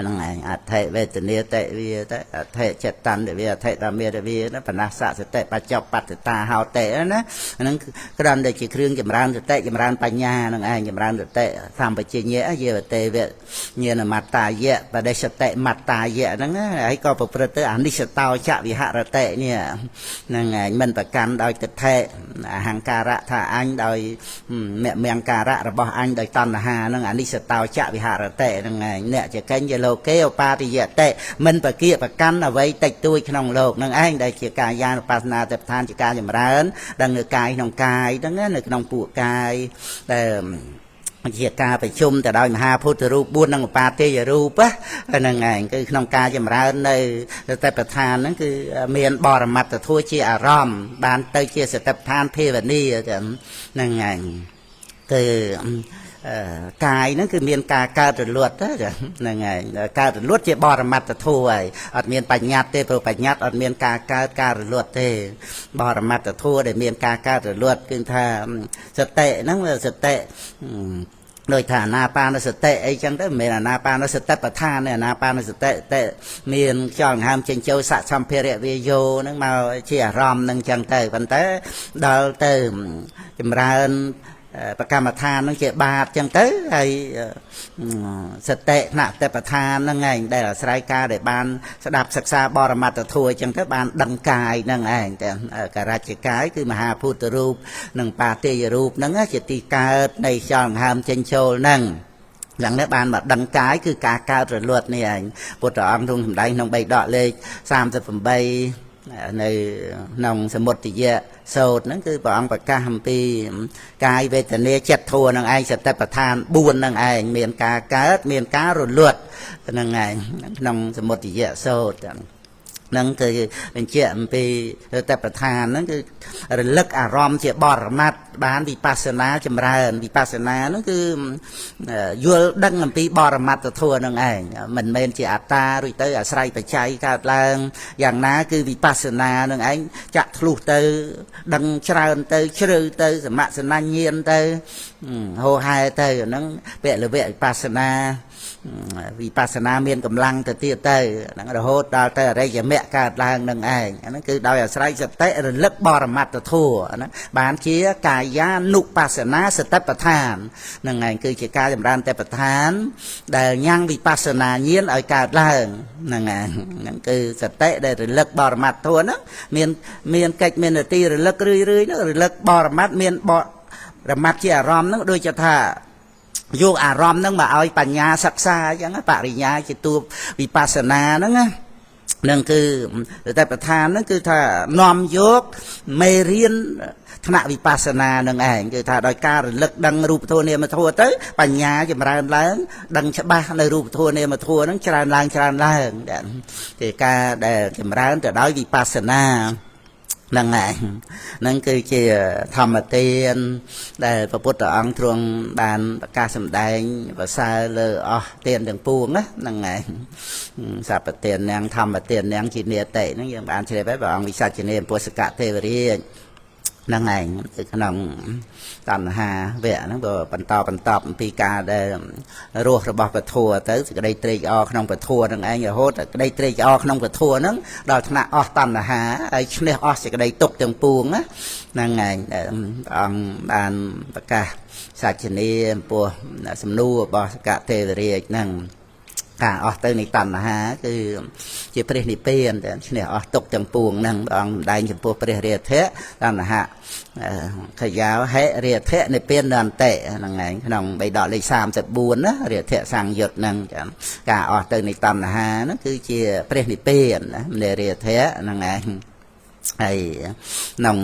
ហ្នឹងឯងអដ្ឋិវេទនាតិវាទៅអដ្ឋិចិត្តន្តវាអដ្ឋិតាមេវាណាបនស្សសតិបច្ចុបច្ចតាហោតិណាហ្នឹងគ្រាន់តែជាគ្រឿងចម្រើនសតិចម្រើនបញ្ញាហ្នឹងឯងចម្រើនសតិសម្បជញ្ញៈយេវតេវៈញាណមត្តាយៈបដិសតិមត្តាយៈហ្នឹងហើយក៏ប្រព្រឹត្តទៅអនិស្សតោចវិហរតិនេះហ្នឹងឯងមិនប្រកាន់ដោយទិដ្ឋិអហង្ការៈថាអញដោយមមង្ការៈរបស់អញដោយតណ្ហាហ្នឹងអនិស្សតោចវិហរតិហ្នឹងឯងអ្នកជាកញ្ញលោកគេឧបាទយតិមិនប្រគៀប្រកាន់អ្វីតិចតួចក្នុងលោកនឹងឯងដែលជាកាយានុបស្សនាទេពឋានជាការចម្រើនដឹងនៅកាយក្នុងកាយហ្នឹងនៅក្នុងពួកកាយដែលជាការប្រជុំទៅដោយមហាពុទ្ធរូប4និងឧបាទេយរូបហ្នឹងឯងគឺក្នុងការចម្រើននៅសតិប្បដ្ឋានហ្នឹងគឺមានបរមត្តធម៌ជាអារម្មណ៍បានទៅជាសតិប្បដ្ឋានភាវនាហ្នឹងឯងគឺកាយហ្នឹងគឺមានការកើតរលត់ហ្នឹងហើយកើតរលត់ជាបរមត្តធម៌ហើយអត់មានបញ្ញត្តិទេព្រោះបញ្ញត្តិអត់មានការកើតការរលត់ទេបរមត្តធម៌ដែលមានការកើតរលត់គឺថាសតិហ្នឹងសតិដោយថាអានាបានសតិអីចឹងទៅមិនមែនអានាបានសតិប្បដ្ឋានទេអានាបានសតិតែមានខ្យល់ដង្ហើមចេញចូលសសម្ភារៈវាយោហ្នឹងមកជាអារម្មណ៍ហ្នឹងចឹងទៅប៉ុន្តែដល់ទៅចម្រើនប្រកម្មដ្ឋានហ្នឹងជាបាតចឹងទៅហើយសតិថ្នាក់ទេពដ្ឋានហ្នឹងឯងដែលអាស្រ័យការដែលបានស្ដាប់សិក្សាបរមត្តធម៌ចឹងទៅបានដឹងកាយហ្នឹងឯងតែករជ្ជកាយគឺមហាភូតរូបនិងបាទេយរូបហ្នឹងជាទីកើតនៃខ្យល់ដង្ហើមចេញចូលហ្នឹងយ៉ាងនេះបានមកដឹងកាយគឺការកើតរលត់នេះឯងពុទ្ធអង្គទ្រង់សម្ដែងក្នុងបៃដកលេខ38 នៅក្នុងសមុទយៈសោតហ្នឹងគឺព្រះអង្គប្រកាសអំពីកាយវេទនាចិត្តធัวនឹងឯងសតិប្បដ្ឋាន4នឹងឯងមានការកើតមានការរលត់ហ្នឹងឯងក្នុងសមុទយៈសោតហ្នឹងគឺបញ្ជាក់អំពីសតិប្បដ្ឋានហ្នឹងគឺរលឹកអារម្មណ៍ជាបរមត្តបានវិបស្សនាចម្រើនវិបស្សនាហ្នឹងគឺយល់ដឹងអំពីបរមត្តធម៌ហ្នឹងឯងមិនមែនជាអត្តារួចទៅអាស្រ័យបច្ច័យកើតឡើងយ៉ាងណាគឺវិបស្សនាហ្នឹងឯងចាក់ធ្លុះទៅដឹងច្រើនទៅជ្រៅទៅសមសនញ្ញាណទៅហោហែទៅហ្នឹងពលវៈវិបស្សនាវិបស្សនាមានកម្លាំងទៅទៀតទៅហ្នឹងរហូតដល់ទៅអរិយមគ្គកើតឡើងនឹងឯងហ្នឹងគឺដោយអាស្រ័យសតិរលឹកបរមត្តធម៌ហ្នឹងបានជាកាយានុបស្សនាសតិប្បដ្ឋានហ្នឹងឯងគឺជាការចម្រើនសតិប្បដ្ឋានដែលញ៉ាំងវិបស្សនាញាណឲ្យកើតឡើងហ្នឹងឯងហ្នឹងគឺសតិដែលរលឹកបរមត្តធម៌ហ្នឹងមានកិច្ចមាននទីរលឹករឿយៗហ្នឹងរលឹកបរមត្តមានបរមត្តជាអារម្មណ៍ហ្នឹងដូចជាថាយកអារម្មណ៍ហ្នឹងមកឲ្យបញ្ញាសិក្សាអញ្ចឹងបរិញ្ញាជាតួវិបស្សនាហ្នឹងណានឹងគឺតែប្រធានហ្នឹងគឺថានាំយកមេរៀនថ្នាក់វិបស្សនានឹងឯងគឺថាដោយការរលឹកដឹងរូបធម៌នាមធម៌ទៅបញ្ញាចម្រើនឡើងដឹងច្បាស់នៅរូបធម៌នាមធម៌ហ្នឹងច្រើនឡើងច្រើនឡើងជាការដែលចម្រើនទៅដោយវិបស្សនាហ្នឹងឯងហ្នឹងគឺជាធម្មទានដែលព្រះពុទ្ធអង្គទ្រង់បានប្រកាសសម្ដែងប្រសើរលើអស់ទានទាំងពួងណាហ្នឹងឯងសព្វទាននាងធម្មទាននាងជានិតិហ្នឹងយើងបានជ្រាបហើយព្រះអង្គវិសាជនីអំពោះសកទេវរាជហ្នឹងឯងគឺក្នុងតណ្ហាវៈហ្នឹងបើបន្តបន្តអំពីការដែលរស់របស់ពធទៅសេចក្តីត្រេកអរក្នុងពធហ្នឹងឯងរហូតក្តីត្រេកអរក្នុងពធហ្នឹងដល់ថ្នាក់អស់តណ្ហាហើយឈ្នះអស់សេចក្តីទុក្ខទាំងពួងណាហ្នឹងឯងព្រះអង្គបានប្រកាសសាជនីអំពោះសំណួររបស់សកទេវរាជហ្នឹងការអស់ទៅនៃតណ្ហាគឺជាព្រះនិព្វានតែឈ្នះអស់ទុក្ខទាំងពួងហ្នឹងព្រះអង្គសម្ដែងចំពោះព្រះរាធៈតណ្ហាខយាវហិរាធៈនិព្វានន្តិហ្នឹងឯងក្នុងបិដកលេខ34ណារាធៈសង្យុត្តហ្នឹងការអស់ទៅនៃតណ្ហាហ្នឹងគឺជាព្រះនិព្វានណាមនារាធៈហ្នឹងឯងហើយក្នុង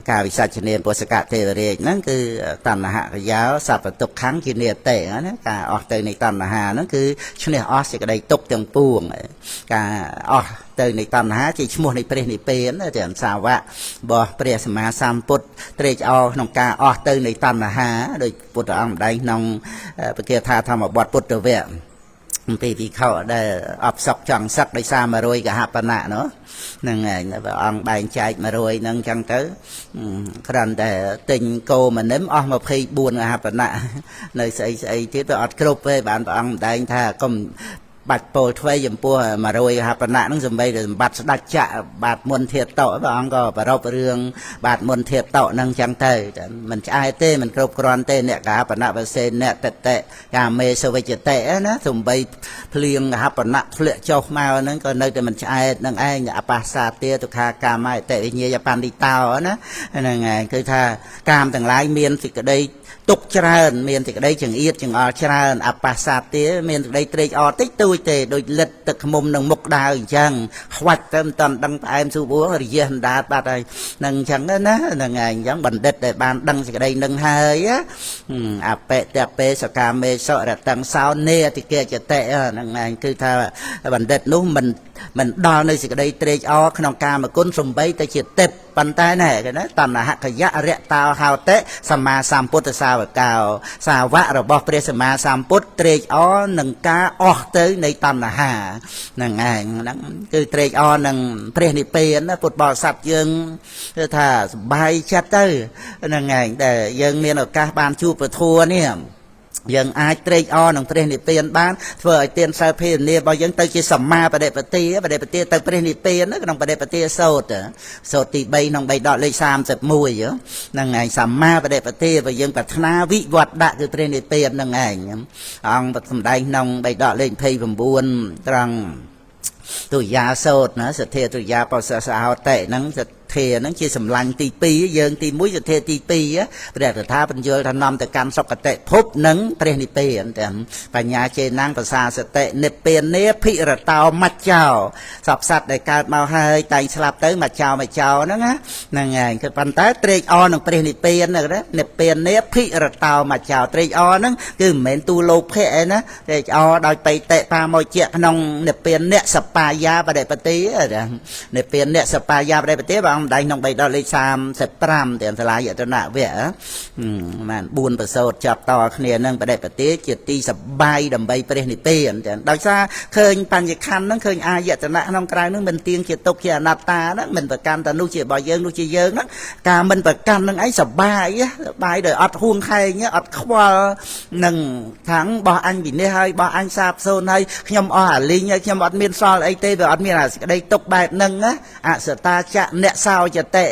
ការវិសាជនីពុសកទេវរាជហ្នឹងគឺតណ្ហកយោសព្វទុក្ខំជានិតិណាការអស់ទៅនៃតណ្ហាហ្នឹងគឺឈ្នះអស់សេចក្តីទុក្ខទាំងពួងការអស់ទៅនៃតណ្ហាជាឈ្មោះនៃព្រះនិព្វានទាំងសាវករបស់ព្រះសម្មាសម្ពុទ្ធត្រេកអរក្នុងការអស់ទៅនៃតណ្ហាដោយពុទ្ធអង្គម្ដែងក្នុងពគាថាធម្មបទពុទ្ធវៈអំពីវិខដែលអបសក់ចង់សឹកដោយសារ100កហបណៈនោះហ្នឹងឯងព្រះអង្គបែងចែក100ហ្នឹងចឹងទៅគ្រាន់តែទិញគោមនិមអស់24កហបណៈនៅស្អីស្អីទៀតវាអត់គ្រប់ទេបានព្រះអង្គម្ដែងថាកុំបាច់ពោលថ្វីចំពោះ100ហបណៈហ្នឹងសំបីតែសម្បត្តិស្ដេចចក្របាទមុនធាតតព្រះអង្គក៏ប្រពរឿងបាទមុនធាតតហ្នឹងចឹងទៅមិនឆ្អែតទេមិនគ្រប់គ្រាន់ទេអ្នកកហបណៈវសេអ្នកតតិកាមេសវិជ្ជតិណាសំបីភ្លៀងហបណៈធ្លាក់ចុះមកហ្នឹងក៏នៅតែមិនឆ្អែតហ្នឹងឯងអបាសាទាទុក្ខាកាមអតិវិញ្ញាយបណ្ឌិតោណាហ្នឹងឯងគឺថាកាមទាំងឡាយមានសេចក្តីទុកច្រើនមានសេចក្តីចង្អៀតចង្អល់ច្រើនអបាសាទាមានសេចក្តីត្រេកអរតិចតួចទេដូចលិតទឹកខ្មុំនឹងមុខដាវអញ្ចឹងខ្វាច់ទៅមិនតាន់ដឹងផ្អែមស៊ូបួរយះអណ្ដាតបាត់ហើយនឹងអញ្ចឹងណាហ្នឹងឯងអញ្ចឹងបណ្ឌិតដែលបានដឹងសេចក្តីនឹងហើយអបិតពេសកាមេសុរតੰសោនេអតិកេចតិហ្នឹងឯងគឺថាបណ្ឌិតនោះមិនដល់នៅសេចក្តីត្រេកអរក្នុងកាមគុណសំបីតែជាទេពប៉ុន្តែណែគេណាតណ្ហកយៈរតោហោតិសម្មាសម្ពុទ្ធសាវកោសាវករបស់ព្រះសម្មាសម្ពុទ្ធត្រេកអរនឹងការអស់ទៅនៃតណ្ហាហ្នឹងឯងហ្នឹងគឺត្រេកអរនឹងព្រះនិព្វានណាពុទ្ធបរិស័ទយើងគឺថាសប្បាយចិត្តទៅហ្នឹងឯងដែលយើងមានឱកាសបានជួបពធនេះយើងអាចត្រេកអរនឹងព្រះនិព្វានបានធ្វើឲ្យទានសិលភាវនារបស់យើងទៅជាសម្មាបដិបទាបដិបទាទៅព្រះនិព្វានក្នុងបដិបទាសោតសោតទី3ក្នុង3ដកលេខ31ហ្នឹងឯងសម្មាបដិបទាបើយើងប្រាថ្នាវិវត្តដាក់គឺព្រះនិព្វានហ្នឹងឯងអង្គសម្ដែងក្នុង3ដកលេខ29ត្រង់ទុយាសោតណាសទ្ធាទុយាបសសហោតិហ្នឹងសទ្ធា ទ្ធាហ្នឹងជាសម្លាញ់ទី2យើងទី1សទ្ធាទី2ព្រះតថាបញ្យល់ថានាំទៅកាន់សុគតិភពនិងព្រះនិព្វានទាំងបញ្ញាចេណាំងប្រសាសតិនិព្វានាភិរតោមច្ចោសពសត្វដែលកើតមកហើយតែងស្លាប់ទៅមច្ចោមច្ចោហ្នឹងណាហ្នឹងហើយគឺប៉ុន្តែត្រេកអរនឹងព្រះនិព្វានហ្នឹងណានិព្វានាភិរតោមច្ចោត្រេកអរហ្នឹងគឺមិនមែនទូលោភៈឯណាត្រេកអរដោយបៃតិបាមោជៈក្នុងនិព្វានអ្នកសបាយាបដិបតិនិព្វានអ្នកសបាយាបដិបតិបងម្ដែងក្នុងបៃដកលេខ35ទាំងសាលាយតនវៈបាន4ប្រសូតចាប់តគ្នានឹងបដិបតិជាទីសបាយដើម្បីព្រះនិព្វានទាំងដោយសារឃើញបញ្ញខណ្ឌហ្នឹងឃើញអាយតនៈក្នុងក្រៅហ្នឹងមិនទៀងជាទុកជាអនត្តាហ្នឹងមិនប្រកាន់តែនោះជារបស់យើងនោះជាយើងហ្នឹងការមិនប្រកាន់ហ្នឹងឯងសបាយសបាយដោយអត់ហួងហែងអត់ខ្វល់នឹងខាងបោះអញវិនិច្ឆ័យហើយបោះអញសាបសូន្យហើយខ្ញុំអស់អាលីងហើយខ្ញុំអត់មានសល់អីទេវាអត់មានអាសេចក្តីទុកបែបហ្នឹងណាអសតាចៈអ្នកសោចតិ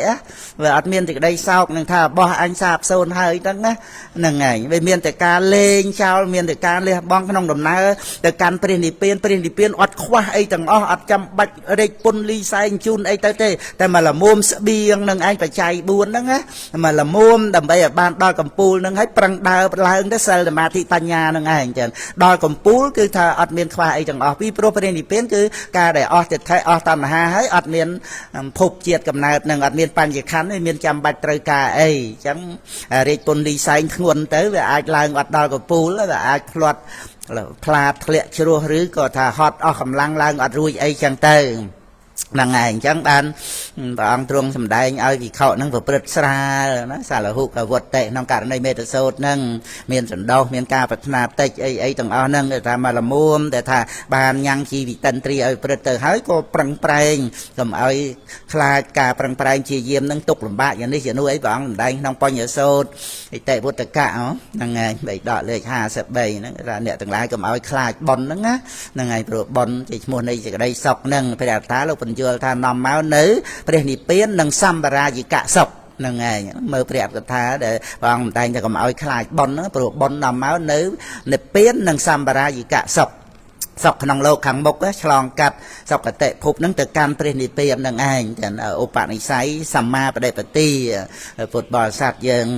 វាអត់មានសេចក្តីសោកនឹងថាបោះអញសាបសូន្យហើយហ្នឹងណាហ្នឹងហើយវាមានតែការលេងចោលមានតែការលះបង់ក្នុងដំណើរទៅកាន់ព្រះនិព្វានព្រះនិព្វានអត់ខ្វះអីទាំងអស់អត់ចាំបាច់រែកពុនលីសែងជូនអីទៅទេតែមកល្មមស្បៀងនឹងឯងបច្ច័យ4ហ្នឹងណាមកល្មមដើម្បីឲ្យបានដល់កំពូលហ្នឹងហើយប្រឹងដើរឡើងទៅសិលសមាធិបញ្ញាហ្នឹងឯងចឹងដល់កំពូលគឺថាអត់មានខ្វះអីទាំងអស់ពីព្រោះព្រះនិព្វានគឺការដែលអស់ទិដ្ឋិអស់តណ្ហាហើយអត់មានភពជាតិកំណើតនឹងអត់មានបញ្ញខណ្ឌមានចាំបាច់ត្រូវការអីអញ្ចឹងរែកពុនលីសែងធ្ងន់ទៅវាអាចឡើងអត់ដល់កំពូលវាអាចផ្លាត់ផ្លាតធ្លាក់ជ្រោះឬក៏ថាហត់អស់កម្លាំងឡើងអត់រួចអីចឹងទៅហ្នឹងហើយអញ្ចឹងបានព្រះអង្គទ្រង់សម្ដែងឲ្យវិខហ្នឹងប្រព្រឹត្តស្រាលណាសាលហុកវត្តិក្នុងករណីមេតសោតហ្នឹងមានសន្តោសមានការប្រាថ្នាតិចអីអីទាំងអស់ហ្នឹងគេថាមកល្មមតែថាបានញ៉ាំងជីវិតិន្ទ្រីឲ្យប្រព្រឹត្តទៅហើយក៏ប្រឹងប្រែងកុំឲ្យខ្លាចការប្រឹងប្រែងជាយាមហ្នឹងទុកលំបាកយ៉ាងនេះយ៉ាងនោះអីព្រះអង្គសម្ដែងក្នុងបញ្ញសោតឥតិវុត្តកៈហ្នឹងហើយបីដកលេខ53ហ្នឹងថាអ្នកទាំងឡាយកុំឲ្យខ្លាចបុណ្យហ្នឹងណាហ្នឹងហើយព្រោះបុណ្យជាឈ្មោះនៃសេចក្តីសុខហ្នឹងព្រះអត្ថាលោកបញ្យល់ថានាំមកនៅព្រះនិព្វាននិងសម្បរាយិកសុខហ្នឹងឯងមើលព្រះអត្ថកថាដែលព្រះអង្គតែងតែកុំឲ្យខ្លាចបុណ្យហ្នឹងព្រោះបុណ្យនាំមកនៅនិព្វាននិងសម្បរាយិកសុខសុខក្នុងលោកខាងមុខឆ្លងកាត់សុគតិភពហ្នឹងទៅកាន់ព្រះនិព្វានហ្នឹងឯងទាំងឧបនិស្ស័យសម្មាបដិបទាពុទ្ធបរិស័ទយើង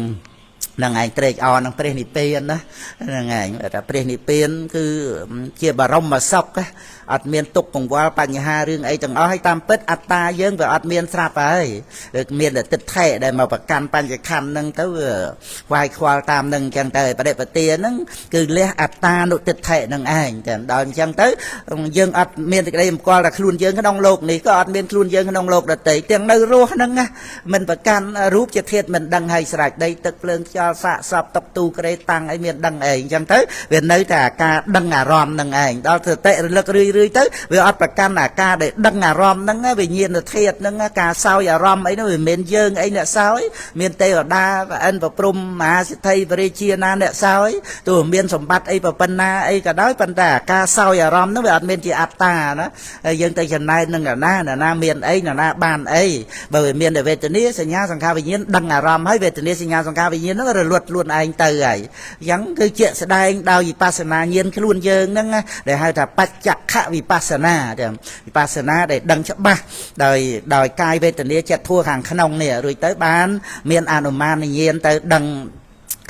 នឹងឯងត្រេកអរនឹងព្រះនិព្វានណាហ្នឹងឯងថាព្រះនិព្វានគឺជាបរមសុខអត់មានទុកកង្វល់បញ្ហារឿងអីទាំងអស់ហើយតាមពិតអត្តាយើងវាអត់មានស្រាប់ហើយមានតែទិដ្ឋិដែលមកប្រកាន់បញ្ញខណ្ឌហ្នឹងទៅវាយខ្វល់តាមនឹងអញ្ចឹងទៅបដិបទាហ្នឹងគឺលះអត្តានុទិដ្ឋិហ្នឹងឯងតែដល់អញ្ចឹងទៅយើងអត់មានសេចក្តីសម្គាល់ថាខ្លួនយើងក្នុងលោកនេះក៏អត់មានខ្លួនយើងក្នុងលោកដទៃទាំងនៅរស់ហ្នឹងណាមិនប្រកាន់រូបជាធាតុមិនដឹងហើយស្រេចដីទឹកភ្លើងខ្យល់សាកសពតុកទូក្រេតាំងអីមានដឹងអីអញ្ចឹងទៅវានៅតែអាការដឹងអារម្មណ៍ហ្នឹងឯងដល់សតិរលឹករឿយរឿយទៅវាអត់ប្រកាន់អាការដែលដឹងអារម្មណ៍ហ្នឹងវិញ្ញាណធាតុហ្នឹងការសោយអារម្មណ៍អីហ្នឹងវាមិនយើងអីអ្នកសោយមានទេវតាប្រអិនប្រព្រំមហាសិទ្ធិបរិជាណាអ្នកសោយទោះមានសម្បត្តិអីប៉ុណ្ណាអីក៏ដោយប៉ុន្តែអាការសោយអារម្មណ៍ហ្នឹងវាអត់មានជាអត្តាណាហើយយើងទៅចំណែននឹងណាណាមានអីណាបានអីបើវាមានតែវេទនាសញ្ញាសង្ខារវិញ្ញាណដឹងអារម្មណ៍ហើយវេទនាសញ្ញាសង្ខារវិញ្ញាណហ្នឹងរលត់ខ្លួនឯងទៅហើយអញ្ចឹងគឺជាក់ស្ដែងដោយវិបស្សនាញាណខ្លួនយើងហ្នឹងដែលហៅថាបច្ចខវិបស្សនាទាំងវិបស្សនាដែលដឹងច្បាស់ដោយកាយវេទនាចិត្តធัวខាងក្នុងនេះរួចទៅបានមានអនុមានញាណទៅដឹង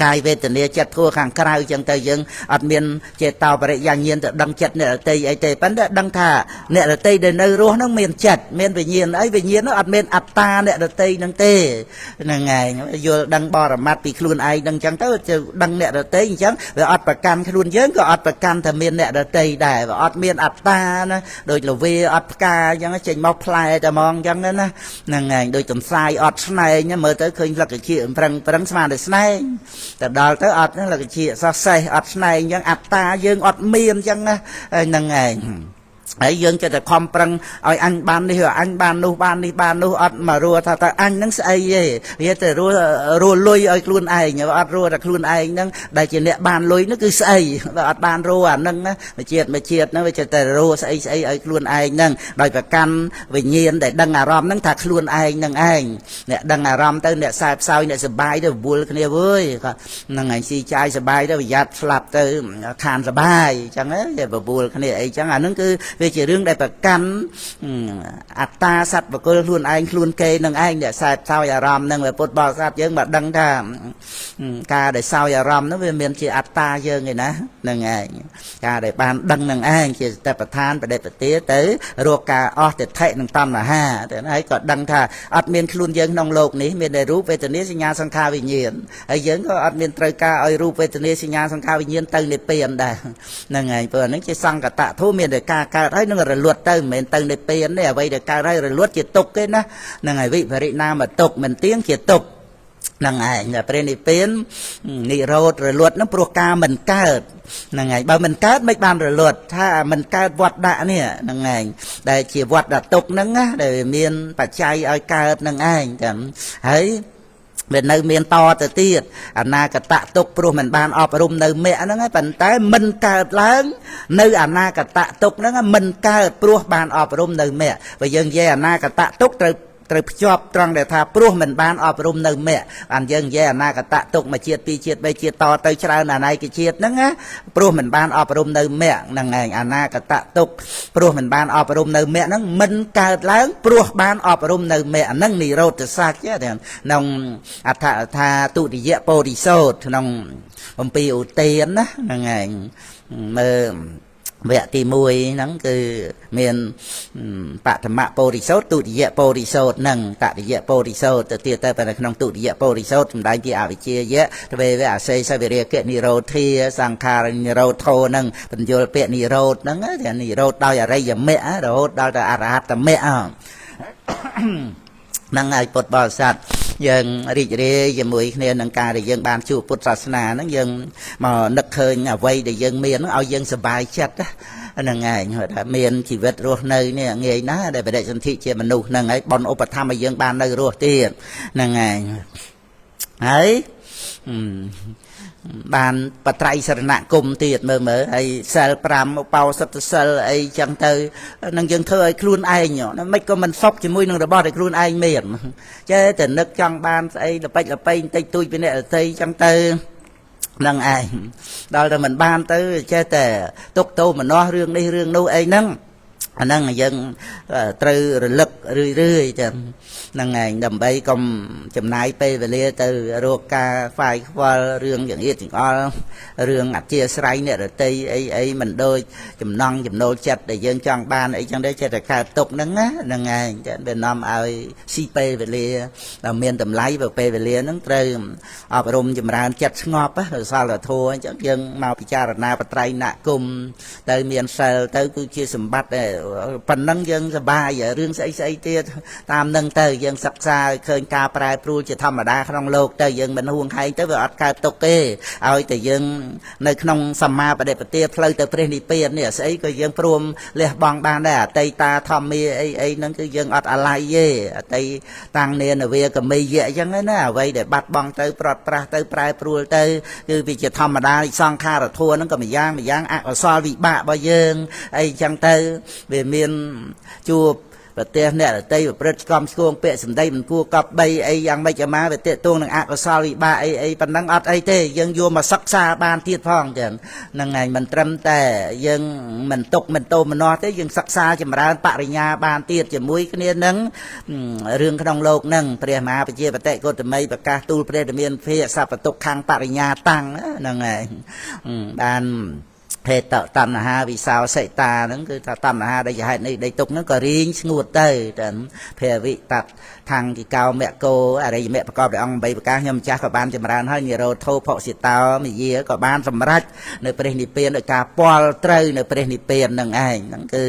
កាយវេទនាចិត្តធัวខាងក្រៅចឹងទៅយើងអត់មានចេតោបរិយាញាណទៅដឹងចិត្តអ្នកដទៃអីទេប៉ុន្តែដឹងថាអ្នកដទៃដែលនៅរស់ហ្នឹងមានចិត្តមានវិញ្ញាណអីវិញ្ញាណហ្នឹងអត់មានអត្តាអ្នកដទៃហ្នឹងទេហ្នឹងឯងយល់ដឹងបរមត្តពីខ្លួនឯងហ្នឹងចឹងទៅដឹងអ្នកដទៃអញ្ចឹងវាអត់ប្រកាន់ខ្លួនយើងក៏អត់ប្រកាន់ថាមានអ្នកដទៃដែរវាអត់មានអត្តាណាដូចលវាអត់ផ្កាអញ្ចឹងចេញមកផ្លែតែហ្មងអញ្ចឹងណាហ្នឹងឯងដូចកំសាយអត់ស្នែងមើលទៅឃើញលក្ខជាប្រឹងប្រឹងស្មានតែស្នែងតែដល់ទៅអត់លក្ខជាសោះសេះអត់ស្នែងអញ្ចឹងអត្តាយើងអត់មានអញ្ចឹងណាហ្នឹងឯងហើយយើងចិត្តតែខំប្រឹងឲ្យអញបាននេះអញបាននោះបាននេះបាននោះអត់មករស់ថាតើអញហ្នឹងស្អីទេវាទៅរស់លុយឲ្យខ្លួនឯងអត់រស់តែខ្លួនឯងហ្នឹងដែលជាអ្នកបានលុយហ្នឹងគឺស្អីបើអត់បានរស់អាហ្នឹងណាមួយជាតិហ្នឹងវាចិត្តតែរស់ស្អីស្អីឲ្យខ្លួនឯងហ្នឹងដោយប្រកាន់វិញ្ញាណដែលដឹងអារម្មណ៍ហ្នឹងថាខ្លួនឯងហ្នឹងឯងអ្នកដឹងអារម្មណ៍ទៅអ្នកសែបសោយអ្នកសបាយទៅវល់គ្នាវើយហ្នឹងឯងស៊ីចាយសបាយទៅប្រយ័ត្នស្លាប់ទៅខានសបាយអញ្ចឹងគេបបួលគ្នាអីចឹងអាហ្នឹងគឺ វាជារឿងដែលប្រកាន់អត្តាសត្វបុគ្គលខ្លួនឯងខ្លួនគេនឹងឯងដែលសែបសោយអារម្មណ៍នឹងពុទ្ធបរិស័ទយើងមកដឹងថាការដែលសោយអារម្មណ៍នោះវាមានជាអត្តាយើងឯណានឹងឯងការដែលបានដឹងនឹងឯងជាសតិប្បដ្ឋានបដិបទាទៅរកការអស់ទិដ្ឋិនិងតណ្ហាទៅហើយក៏ដឹងថាអត់មានខ្លួនយើងក្នុងលោកនេះមានតែរូបវេទនាសញ្ញាសង្ខារវិញ្ញាណហើយយើងក៏អត់មានត្រូវការឲ្យរូបវេទនាសញ្ញាសង្ខារវិញ្ញាណទៅនិព្វានដែរហ្នឹងហើយព្រោះអាហ្នឹងជាសង្កតធម៌មានតែការកើតហើយនឹងរលត់ទៅមិនមែនទៅនិព្វានទេអ្វីដែលកើតហើយរលត់ជាទុក្ខទេណាហ្នឹងហើយវិបរិណាមទុក្ខមិនទៀងជាទុក្ខហ្នឹងឯងព្រះនិព្វាននិរោធរលត់ហ្នឹងព្រោះការមិនកើតហ្នឹងឯងបើមិនកើតមិនបានរលត់ថាមិនកើតវត្តដាក់នេះហ្នឹងឯងដែលជាវត្តដាក់ទុកហ្នឹងណាដែលវាមានបច្ច័យឲ្យកើតហ្នឹងឯងចឹងហើយវានៅមានតទៅទៀតអនាគតទុកព្រោះមិនបានអប់រំនៅមគ្គហ្នឹងឯងប៉ុន្តែមិនកើតឡើងនៅអនាគតទុកហ្នឹងមិនកើតព្រោះបានអប់រំនៅមគ្គបើយើងនិយាយអនាគតទុកត្រូវភ្ជាប់ត្រង់ដែលថាព្រោះមិនបានអប់រំនៅមគ្គបានយើងនិយាយអនាគតទុកមួយជាតិពីរជាតិបីជាតិតទៅច្រើនអនេកជាតិហ្នឹងណាព្រោះមិនបានអប់រំនៅមគ្គហ្នឹងឯងអនាគតទុកព្រោះមិនបានអប់រំនៅមគ្គហ្នឹងមិនកើតឡើងព្រោះបានអប់រំនៅមគ្គហ្នឹងនិរោធសច្ចក្នុងអដ្ឋថាទុតិយពោធិសោតក្នុងអំពីឧទានណាហ្នឹងឯងមើលវគ្គទី1ហ្នឹងគឺមានបឋមពោធិសោតទុតិយពោធិសោតនិងតតិយពោធិសោតទៅទៀតទៅប៉ុន្តែក្នុងទុតិយពោធិសោតសម្ដែងជាអវិជ្ជាយៈទ្វេវៈអសេសវិរិយៈនិរោធាសង្ខារនិរោធោហ្នឹងបញ្យលពាក្យនិរោធហ្នឹងថានិរោធដោយអរិយមគ្គរហូតដល់ទៅអរហត្តមគ្គហ្នឹងឲ្យពុទ្ធបរិស័ទយើងរីករាយជាមួយគ្នានឹងការដែលយើងបានជួបពុទ្ធសាសនាហ្នឹងយើងមកនឹកឃើញអ្វីដែលយើងមានហ្នឹងឲ្យយើងសប្បាយចិត្តហ្នឹងឯងថាមានជីវិតរស់នៅនេះងាយណាស់ដែលបដិសន្ធិជាមនុស្សហ្នឹងហើយបុណ្យឧបត្ថម្ភឲ្យយើងបាននៅរស់ទៀតហ្នឹងឯងហើយបានបត្រៃសរណគមទៀតមើលមើលហើយសិល5ឧបោសថសិលអីចឹងទៅនឹងយើងធ្វើឲ្យខ្លួនឯងមិនក៏មិនសុខជាមួយនឹងរបស់ដែលខ្លួនឯងមានចេះតែនឹកចង់បានស្អីល្បិចល្បៃបន្តិចតួចពីអ្នកដទៃចឹងទៅនឹងឯងដល់តែមិនបានទៅចេះតែទុកទោមនស្សរឿងនេះរឿងនោះអីហ្នឹងអាហ្នឹងយើងត្រូវរលឹករឿយរឿយចឹងហ្នឹងឯងដើម្បីកុំចំណាយពេលវេលាទៅរកការហ្វាយខ្វល់រឿងចង្អៀតចង្អល់រឿងអធិស្រ័យអ្នករតីអីអីមិនដូចចំណង់ចំណូលចិត្តដែលយើងចង់បានអីចឹងទេចេះតែកើតទុកហ្នឹងណាហ្នឹងឯងចឹងវានាំឲ្យស៊ីពេលវេលាដល់មានតម្លៃបើពេលវេលាហ្នឹងត្រូវអប់រំចម្រើនចិត្តស្ងប់សីលធម៌អញ្ចឹងយើងមកពិចារណាបត្រៃណគមទៅមានសិលទៅគឺជាសម្បត្តិប៉ុណ្ណឹងយើងសប្បាយរឿងស្អីស្អីទៀតតាមនឹងទៅយើងសិក្សាឲ្យឃើញការប្រែប្រួលជាធម្មតាក្នុងលោកទៅយើងមិនហួងហែងទៅវាអត់កើតទុកទេឲ្យតែយើងនៅក្នុងសម្មាបដិបទាផ្លូវទៅព្រះនិព្វាននេះស្អីក៏យើងព្រមលះបង់បានដែរអតីតាធម្មាអីអីហ្នឹងគឺយើងអត់អាល័យទេអតីតាំងនានវាកមីយៈអញ្ចឹងណាអ្វីដែលបាត់បង់ទៅប្រត់ប្រាស់ទៅប្រែប្រួលទៅគឺវាជាធម្មតាសង្ខារធម៌ហ្នឹងក៏ម្យ៉ាងម្យ៉ាងអកុសលវិបាករបស់យើងអីអញ្ចឹងទៅវាមានជួបប្រទេសអ្នករតីប្រព្រឹត្តស្គមស្គងពាក្យសម្ដីមិនគួរកប់បីអីយ៉ាងម៉េចអាម៉ាវាទាក់ទងនឹងអកុសលវិបាកអីអីប៉ុណ្ណឹងអត់អីទេយើងយកមកសិក្សាបានទៀតផងចឹងហ្នឹងហើយមិនត្រឹមតែយើងមិនទុកមិនទោមនស្សទេយើងសិក្សាចម្រើនបរិញ្ញាបានទៀតជាមួយគ្នានឹងរឿងក្នុងលោកហ្នឹងព្រះមហាប្រជាបតិកោតមីប្រកាសទូលព្រះរាមាភិសពតុខាងបរិញ្ញាតាំងហ្នឹងហើយបានហេតុតណ្ហាវិសោសិតាហ្នឹងគឺថាតណ្ហាដែលជាហេតុនេះដីទុកហ្នឹងក៏រីងស្ងួតទៅតែភាវិតខាងគិកោមគោអរិយមគ្គប្រកបដោយអង្គ8ប្រការខ្ញុំម្ចាស់ក៏បានចម្រើនហើយនិរោធោភសិតោមយាក៏បានសម្រេចនៅព្រះនិព្វានដោយការពាល់ត្រូវនៅព្រះនិព្វានហ្នឹងឯងហ្នឹងគឺ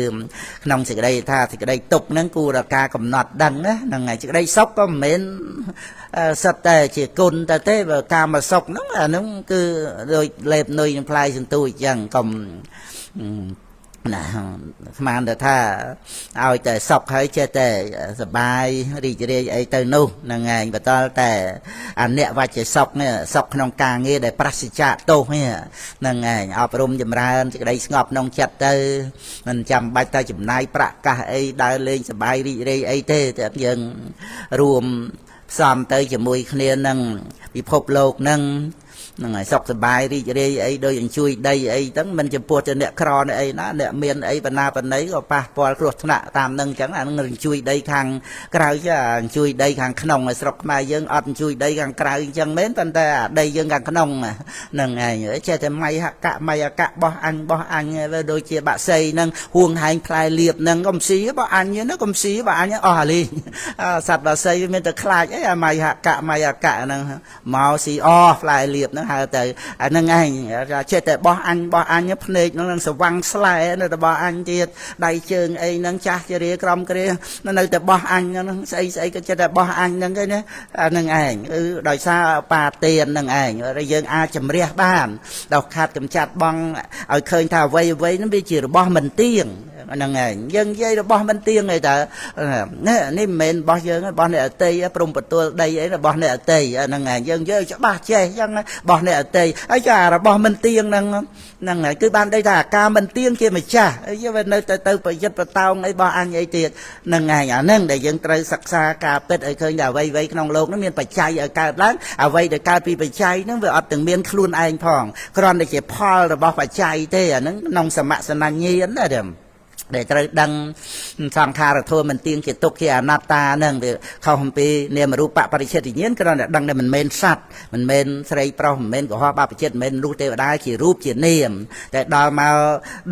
ក្នុងសេចក្តីថាសេចក្តីទុកហ្នឹងគួរដល់ការកំណត់ដឹងណាហ្នឹងឯងសេចក្តីសុខក៏មិនមែនសិតតែជាគុណតែទេបើកាមសុខហ្នឹងអាហ្នឹងគឺដូចលេបនុយនឹងផ្លែសន្ទូចអញ្ចឹងកុំណាស្មានតែថាឲ្យតែសុខហើយចេះតែសបាយរីករាយអីទៅនោះហ្នឹងឯងបន្តតែអនិវច្ចសុខនេះសុខក្នុងការងារដែលប្រសិជ្ជៈទោសនេះហ្នឹងឯងអប់រំចម្រើនសេចក្តីស្ងប់ក្នុងចិត្តទៅមិនចាំបាច់តែចំណាយប្រាក់កាសអីដើរលេងសបាយរីករាយអីទេតែយើងរួមផ្សំទៅជាមួយគ្នានឹងពិភពលោកនឹង ហ្នឹងហើយសុខសប្បាយរីករាយអីដូចអញ្ជួយដីអីហ្នឹងមិនចំពោះតែអ្នកក្រអ្នកអីណាអ្នកមានអីបណ្ណាបណ្ណីក៏ប៉ះពាល់គ្រោះថ្នាក់តាមហ្នឹងអញ្ចឹងអាហ្នឹងអញ្ជួយដីខាងក្រៅចាអញ្ជួយដីខាងក្នុងឲ្យស្រុកខ្មែរយើងអត់អញ្ជួយដីខាងក្រៅអញ្ចឹងមែនប៉ុន្តែអាដីយើងខាងក្នុងហ្នឹងឯងចេះតែម៉ៃហកៈម៉ៃអកៈបោះអញបោះអញដូចជាបាក់សីហ្នឹងហួងហែងផ្លែលៀបហ្នឹងកុំស៊ីបោះអញណាកុំស៊ីបោះអញអស់អាលីសត្វបាក់សីវាមានតែខ្លាចអីអាម៉ៃហកៈម៉ៃអកៈហ្នឹងមកស៊ីអស់ផ្លែលៀបហ្នឹងហៅទៅអាហ្នឹងឯងចេះតែបោះអញបោះអញភ្នែកហ្នឹងស្វាំងស្លែនៅតែបោះអញទៀតដៃជើងអីហ្នឹងចាស់ជារាក្រំគ្រានៅតែបោះអញហ្នឹងស្អីស្អីក៏ចេះតែបោះអញហ្នឹងគេណាអាហ្នឹងឯងគឺដោយសារបាទានហ្នឹងឯងយើងអាចជំរះបានដល់ខាត់កំចាត់បងឲ្យឃើញថាអ្វីអ្វីហ្នឹងវាជារបស់មិនទៀងហ្នឹងឯងយើងនិយាយរបស់មិនទៀងអីតើនេះនេះមិនមែនរបស់យើងរបស់អ្នកអតីព្រំបទួលដីអីរបស់អ្នកអតីហ្នឹងឯងយើងនិយាយច្បាស់ចេះអញ្ចឹងរបស់អ្នកអតីហើយចារបស់មិនទៀងហ្នឹងហ្នឹងហើយគឺបានដីថាអាការមិនទៀងជាម្ចាស់យើងនៅតែទៅប្រយុទ្ធប្រតោងអីរបស់អញអីទៀតហ្នឹងឯងអាហ្នឹងដែលយើងត្រូវសិក្សាការពិតឲ្យឃើញថាអ្វីអ្វីក្នុងលោកហ្នឹងមានបច្ច័យឲ្យកើតឡើងអ្វីដែលកើតពីបច្ច័យហ្នឹងវាអត់ទាំងមានខ្លួនឯងផងគ្រាន់តែជាផលរបស់បច្ច័យទេអាហ្នឹងក្នុងសមសនញ្ញាណណាដែលត្រូវដឹងសង្ខារធម៌មិនទៀងជាទុក្ខជាអនត្តាហ្នឹងវាខុសអំពីនាមរូបបរិច្ឆេទញ្ញាណគ្រាន់តែដឹងតែមិនមែនសត្វមិនមែនស្រីប្រុសមិនមែនកុហកបព្វជិតមិនមែនមនុស្សទេវតាជារូបជានាមតែដល់មក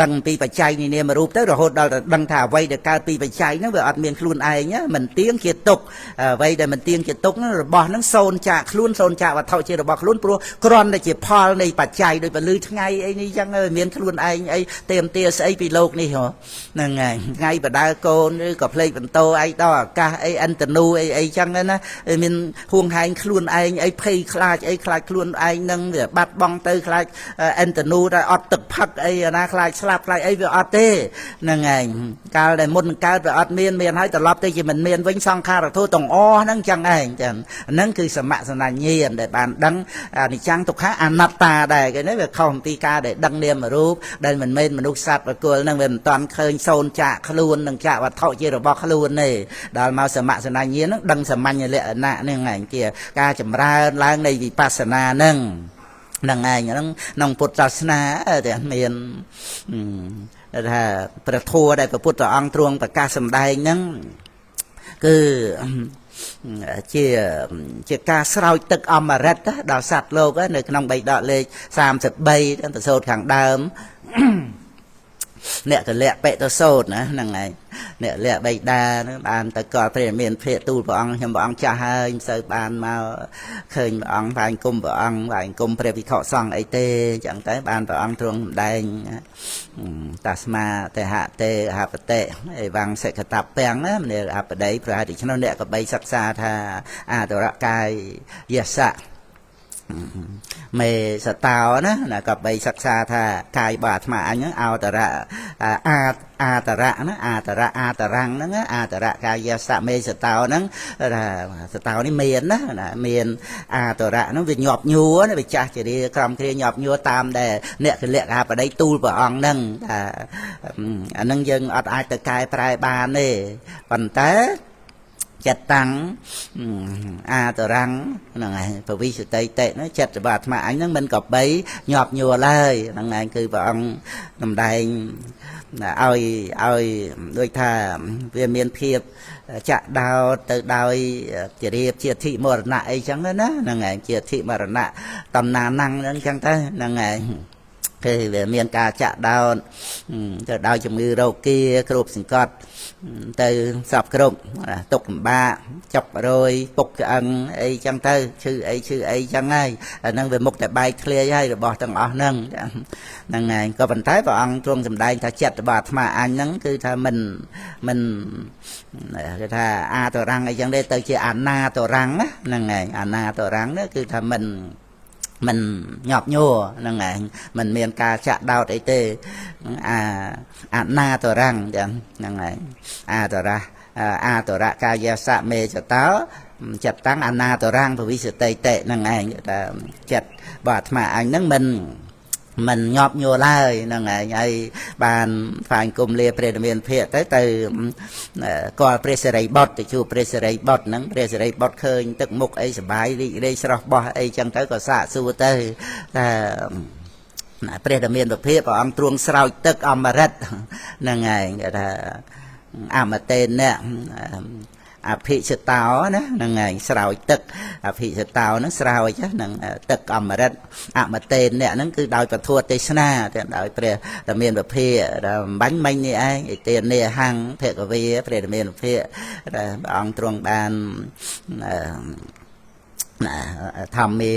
ដឹងពីបច្ច័យនៃនាមរូបទៅរហូតដល់តែដឹងថាអ្វីដែលកើតពីបច្ច័យហ្នឹងវាអត់មានខ្លួនឯងមិនទៀងជាទុក្ខអ្វីដែលមិនទៀងជាទុក្ខហ្នឹងរបស់ហ្នឹងសូន្យចាកខ្លួនសូន្យចាកវត្ថុជារបស់ខ្លួនព្រោះគ្រាន់តែជាផលនៃបច្ច័យដូចពលឺថ្ងៃអីនេះចឹងមានខ្លួនឯងអីเตรียมទាស្អីពីលោកនេះហ៎ហ្នឹងហើយថ្ងៃបដើកូនឬក៏ភ្លេចបន្តអីដល់អាកាសអីអន្តនូអីអីចឹងណាមានហួងហែងខ្លួនឯងអីភ័យខ្លាចអីខ្លាចខ្លួនឯងនឹងវាបាត់បង់ទៅខ្លាចអន្តនូតែអត់ទឹកផឹកអីណាខ្លាចស្លាប់ខ្លាចអីវាអត់ទេហ្នឹងហើយកាលដែលមុនកើតវាអត់មានមានហើយត្រឡប់ទៅជាមិនមានវិញសង្ខារធម៌ទាំងអស់ហ្នឹងចឹងឯងចឹងហ្នឹងគឺសមសនញ្ញាណដែលបានដឹងអនិច្ចំទុក្ខអនត្តាដែរគេនេះវាខុសអំពីការដែលដឹងនាមរូបដែលមិនមែនមនុស្សសត្វបុគ្គលហ្នឹងវាមិនតាន់ឃើញសូន្យចាកខ្លួននិងចាកវត្ថុជារបស់ខ្លួនទេដល់មកសមសនញ្ញាណហ្នឹងដឹងសាមញ្ញលក្ខណៈហ្នឹងឯងជាការចម្រើនឡើងនៃវិបស្សនាហ្នឹងហ្នឹងឯងហ្នឹងក្នុងពុទ្ធសាសនាតែមានថាព្រះធម៌ដែលព្រះពុទ្ធអង្គទ្រង់ប្រកាសសម្ដែងហ្នឹងគឺជាជាការស្រោចទឹកអមរិតដល់សត្វលោកនៅក្នុងបៃដកលេខ33ប្រសូតខាងដើមអ្នកកលៈបិទសោតណាហ្នឹងឯងអ្នកលៈបៃតាហ្នឹងបានទៅកល់ព្រះមានភិក្ខទូលព្រះអង្គខ្ញុំព្រះអង្គចាស់ហើយមិនសូវបានមកឃើញព្រះអង្គវាយគុំព្រះអង្គវាយគុំព្រះភិក្ខុសង្ឃអីទេអញ្ចឹងតែបានព្រះអង្គទ្រង់សម្ដែងតាស្មាទេហទេអបតិអេវੰសិក្ខតពាំងណាមនាអបដីព្រះហេតុដូច្នោះអ្នកក៏បីសិក្សាថាអតរកាយយសៈមេសតោណាណាក៏បីសិក្សាថាកាយរបស់អាត្មាអញហ្នឹងអោតរៈអាអាតរៈណាអាតរៈអាតរាំងហ្នឹងអាតរៈកាយសៈមេសតោហ្នឹងថាសតោនេះមានណាណាមានអាតរៈហ្នឹងវាញាប់ញួរណាវាចាស់ជារាក្រំគ្រាញាប់ញួរតាមដែលអ្នកកលៈកបដីទូលព្រះអង្គហ្នឹងថាអាហ្នឹងយើងអត់អាចទៅកែប្រែបានទេប៉ុន្តែចិត្តតាំងអាតរាំងហ្នឹងឯងពវិសតិតិហ្នឹងចិត្តរបស់អាត្មាអញហ្នឹងមិនក៏បីញាប់ញួរឡើយហ្នឹងឯងគឺព្រះអង្គសម្ដែងឲ្យឲ្យដូចថាវាមានភាពចាក់ដោតទៅដោយជារៀបជាធិមរណៈអីចឹងណាហ្នឹងឯងជាធិមរណៈតំណាណាំងហ្នឹងចឹងទៅហ្នឹងឯងគឺវាមានការចាក់ដោតទៅដោយជំងឺរោគាគ្រប់សង្កត់ទៅសពគ្រប់ទុកលំបាកចុករយពុកឆ្អឹងអីចឹងទៅឈឺអីឈឺអីចឹងហើយអាហ្នឹងវាមុខតែបែកធ្លាយហើយរបស់ទាំងអស់ហ្នឹងហ្នឹងហើយក៏ប៉ុន្តែព្រះអង្គទ្រង់សម្ដែងថាចិត្តរបស់អាត្មាអញហ្នឹងគឺថាមិនមិនគេថាអាតរាំងអីចឹងទេទៅជាអាណាតរាំងហ្នឹងហើយអាណាតរាំងហ្នឹងគឺថាមិនមិនញាប់ញួរហ្នឹងឯងមិនមានការចាក់ដោតអីទេអាអាណាតរាំងចឹងហ្នឹងឯងអាតរៈអាតរៈកាយសៈមេចតោចិត្តតាំងអាណាតរាំងពវិសតិតិហ្នឹងឯងថាចិត្តរបស់អាត្មាអញហ្នឹងមិន មិនញាប់ញួរឡើយហ្នឹងឯងហើយបានថ្វាយគុំលាព្រះរាមាភិកទៅទៅគាល់ព្រះសិរីបុត្រទៅជួបព្រះសិរីបុត្រហ្នឹងព្រះសិរីបុត្រឃើញទឹកមុខអីសបាយរីករាយស្រស់បោះអីចឹងទៅក៏សាកសួរទៅថាព្រះរាមាភិកព្រះអង្គទ្រង់ស្រោចទឹកអមរិតហ្នឹងឯងគេថាអមតេនៈអភិសតោណាហ្នឹងឯងស្រោចទឹកអភិសតោហ្នឹងស្រោចហ្នឹងទឹកអមរិតអមតេនៈហ្នឹងគឺដោយពធទេសនាទាំងដោយព្រះរាមាភិកបាញ់មិញនេះឯងអិទានេហੰភគវាព្រះរាមាភិកព្រះអង្គទ្រង់បានធម្មា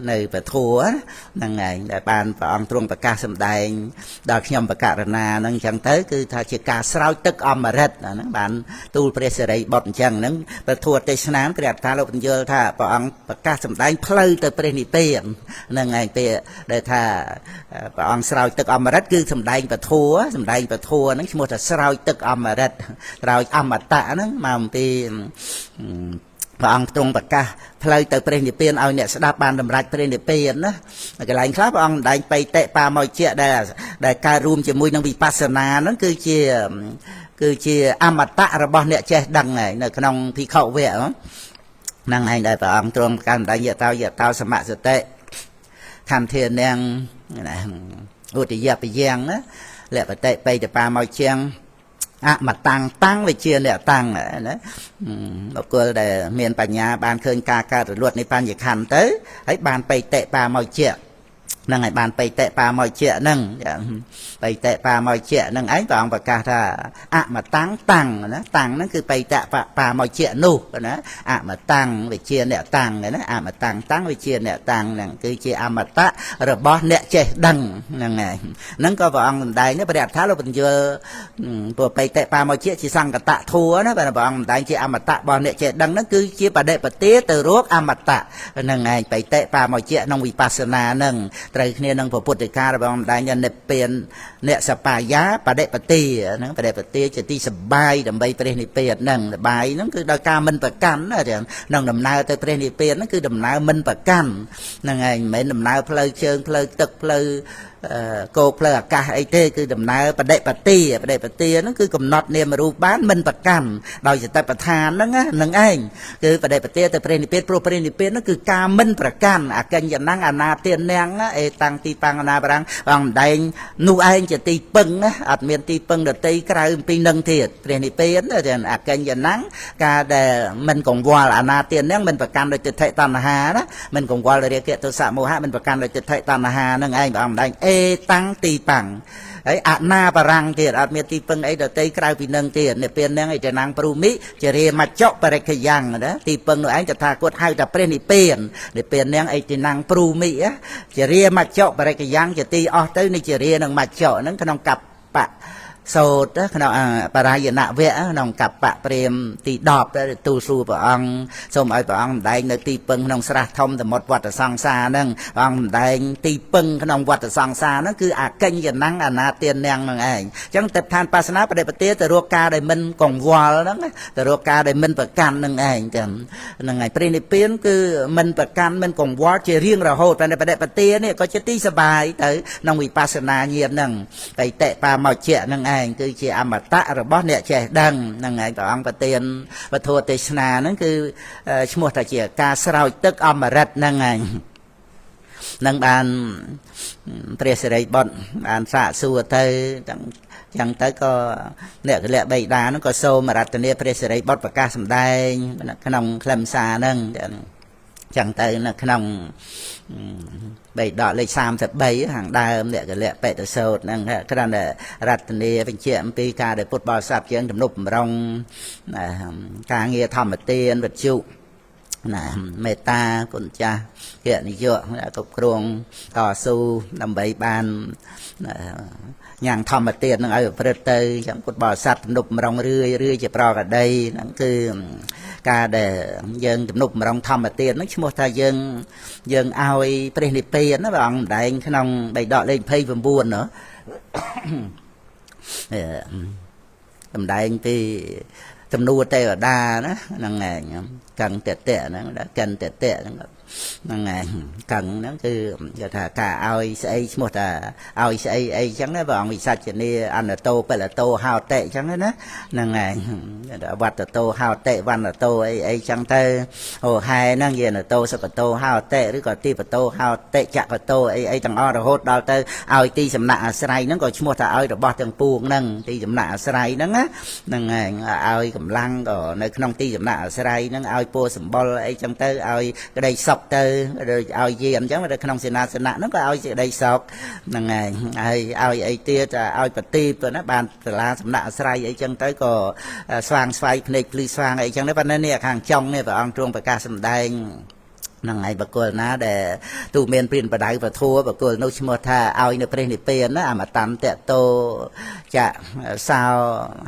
នៅពធហ្នឹងឯងដែលបានព្រះអង្គទ្រង់ប្រកាសសម្ដែងដល់ខ្ញុំបករណាហ្នឹងអញ្ចឹងទៅគឺថាជាការស្រោចទឹកអមរិតហ្នឹងបានទូលព្រះសិរីបុត្រអញ្ចឹងហ្នឹងពធទេសនាព្រះអត្ថាលោកបញ្យល់ថាព្រះអង្គប្រកាសសម្ដែងផ្លូវទៅព្រះនិព្វានហ្នឹងឯងពេលដែលថាព្រះអង្គស្រោចទឹកអមរិតគឺសម្ដែងពធសម្ដែងពធហ្នឹងឈ្មោះថាស្រោចទឹកអមរិតស្រោចអមតៈហ្នឹងមកអំពីព្រះអង្គទ្រង់ប្រកាសផ្លូវទៅព្រះនិព្វានឲ្យអ្នកស្ដាប់បានសម្រេចព្រះនិព្វានណាកន្លែងខ្លះព្រះអង្គសម្ដែងបៃតិបាមោជៈដែលកើតរួមជាមួយនឹងវិបស្សនាហ្នឹងគឺជាអមតៈរបស់អ្នកចេះដឹងហើយនៅក្នុងភិក្ខុវៈហ្នឹងឯងដែលព្រះអង្គទ្រង់ប្រកាសសម្ដែងយតោយតោសមសតិខន្ធានាងណាឧទយពយ៉ាងណាលបតិបៃតបាមោជៈអមតាំងតាំងវិជាអ្នកតាំងណាបុគ្គលដែលមានបញ្ញាបានឃើញការកើតរលត់នៃបញ្ញខណ្ឌទៅហើយបានបៃតិបាមោជៈហ្នឹងហើយបានបៃតិបាមោជៈហ្នឹងបៃតិបាមោជៈហ្នឹងឯងព្រះអង្គប្រកាសថាអមតាំងតាំងណាតាំងហ្នឹងគឺបៃតបាមោជៈនោះណាអមតាំងវិជាអ្នកតាំងណាអមតាំងតាំងវិជាអ្នកតាំងហ្នឹងគឺជាអមតៈរបស់អ្នកចេះដឹងហ្នឹងឯងហ្នឹងក៏ព្រះអង្គសម្ដែងព្រះអត្ថាលោកបញ្យល់ព្រោះបៃតិបាមោជៈជាសង្កតធัวណាព្រះអង្គសម្ដែងជាអមតៈរបស់អ្នកចេះដឹងហ្នឹងគឺជាបដិបទាទៅរកអមតៈហ្នឹងឯងបៃតិបាមោជៈក្នុងវិបស្សនាហ្នឹងត្រូវគ្នានឹងពុទ្ធិការបស់សម្ដែងនិព្វានអ្នកសបាយាបដិបទាហ្នឹងបដិបទាជាទីសបាយដើម្បីព្រះនិព្វានហ្នឹងសបាយហ្នឹងគឺដោយការមិនប្រកាន់ណាក្នុងដំណើរទៅព្រះនិព្វានហ្នឹងគឺដំណើរមិនប្រកាន់ហ្នឹងឯងមិនមែនដំណើរផ្លូវជើងផ្លូវទឹកផ្លូវគោកផ្លូវអាកាសអីទេគឺដំណើរបដិបទាបដិបទាហ្នឹងគឺកំណត់នាមរូបបានមិនប្រកាន់ដោយសតិប្បដ្ឋានហ្នឹងហ្នឹងឯងគឺបដិបទាទៅព្រះនិព្វានព្រោះព្រះនិព្វានហ្នឹងគឺការមិនប្រកាន់អកិញ្ចនំអនាទានំអេតាំងទីបង្អនាបរាំងអង្គម្ដែងនោះឯងជាទីពឹងណាអត់មានទីពឹងដតីក្រៅពីនឹងទៀតព្រះនិព្វានអកិញ្ចនំការដែលមិនកង្វល់អនាទានំមិនប្រកាន់ដោយទិដ្ឋិតណ្ហាណាមិនកង្វល់ដោយរាគៈទោសៈមោហៈមិនប្រកាន់ដោយទិដ្ឋិតណ្ហាហ្នឹងឯងព្រះអង្គម្ដែងអេតាំងទីប៉ាំងហើយអនាបរាំងទៀតអត់មានទីពឹងអីដតីក្រៅពីនឹងទៀតនិព្វាននឹងអីតណាំងព្រូមិជារាមច្ចុបរិក្ខយ៉ាងណាទីពឹងនោះឯងតថាគតហៅថាព្រះនិព្វាននិព្វាននឹងអីតណាំងព្រូមិជារាមច្ចុបរិក្ខយ៉ាងជាទីអស់ទៅនៃជារានឹងមច្ចុហ្នឹងក្នុងកបៈសូត្រក្នុងបរាយណវៈក្នុងកបៈព្រាមទី10ទូលសួរព្រះអង្គសូមឲ្យព្រះអង្គសម្ដែងនៅទីពឹងក្នុងស្រះធំសមុទ្រវត្តសង្សារហ្នឹងព្រះអង្គសម្ដែងទីពឹងក្នុងវត្តសង្សារហ្នឹងគឺអកិញ្ចនំអនាទានំហ្នឹងឯងអញ្ចឹងទេពឋានបាសនាបដិបទាទៅរកការដែលមិនកង្វល់ហ្នឹងទៅរកការដែលមិនប្រកាន់ហ្នឹងឯងចឹងហ្នឹងឯងព្រះនិព្វានគឺមិនប្រកាន់មិនកង្វល់ជារៀងរហូតតែបដិបទានេះក៏ជាទីសបាយទៅក្នុងវិបស្សនាញាណហ្នឹងបៃតិបាមោជៈហ្នឹងឯងគឺជាអមតៈរបស់អ្នកចេះដឹងហ្នឹងឯងព្រះអង្គប្រទានពធទេសនាហ្នឹងគឺឈ្មោះថាជាការស្រោចទឹកអមរិតហ្នឹងឯងនឹងបានព្រះសិរីបុត្របានសាកសួរទៅចឹងទៅក៏អ្នកកលៈបិតាហ្នឹងក៏សូមរតនាព្រះសិរីបុត្រប្រកាសសម្ដែងក្នុងខ្លឹមសារហ្នឹងចឹងទៅនៅក្នុងបៃដកលេខ33ខាងដើមអ្នកកលៈបេតសោតហ្នឹងគ្រាន់តែរតនាបញ្ជាក់អំពីការដែលពុទ្ធបរិស័ទយើងទំនុកបំរុងការងារធម្មទានវិទ្យុណាមេត្តាគុណចាស់គៈនិយកគ្រប់គ្រងតស៊ូដើម្បីបានញ៉ាំងធម្មទាននឹងឲ្យប្រព្រឹត្តទៅចឹងពុទ្ធបរិស័ទទំនុកបំរុងរឿយរឿយជាប្រកដីហ្នឹងគឺការដែលយើងទំនុកបំរុងធម្មទានហ្នឹងឈ្មោះថាយើងឲ្យព្រះនិព្វានណាព្រះអង្គសម្ដែងក្នុងបៃដកលេខ29ណោះសម្ដែងពីចំនួនទេវតាណាហ្នឹងឯងកੰតតៈហ្នឹងកិនតតៈហ្នឹង ហ្នឹងឯងកឹងហ្នឹងគឺគេថាការឲ្យស្អីឈ្មោះថាឲ្យស្អីអីចឹងណាព្រះអង្គវិសច្ចនីអនតោបលតោហោតិចឹងណាហ្នឹងឯងវត្តតោហោតិវណ្ណតោអីអីចឹងទៅហោហែហ្នឹងយានតោសុកតោហោតិឬក៏ទីបតោហោតិចកតោអីអីទាំងអស់រហូតដល់ទៅឲ្យទីសំណាក់អាស្រ័យហ្នឹងក៏ឈ្មោះថាឲ្យរបស់ទាំងពួងហ្នឹងទីសំណាក់អាស្រ័យហ្នឹងណាហ្នឹងឯងឲ្យកម្លាំងក៏នៅក្នុងទីសំណាក់អាស្រ័យហ្នឹងឲ្យពោសម្បុរអីចឹងទៅឲ្យក្តីសុខទៅដូចឲ្យយាមអញ្ចឹងនៅក្នុងសេនាសនៈហ្នឹងក៏ឲ្យសេចក្តីសុខហ្នឹងឯងហើយឲ្យអីទៀតឲ្យប្រទីបណាបានសាលាសំណាក់អាស្រ័យអីចឹងទៅក៏ស្វាងស្វ័យភ្នែកភ្លឺស្វាងអីចឹងដែរប៉ុន្តែនេះខាងចុងនេះព្រះអង្គទ្រង់ប្រកាសសម្ដែងហ្នឹងហើយបកុលណាដែលទូមានព្រានបដៅពធัวបកុលនោះឈ្មោះថាឲ្យនៅព្រះនិព្វានណាអមតន្តតោចៈសោ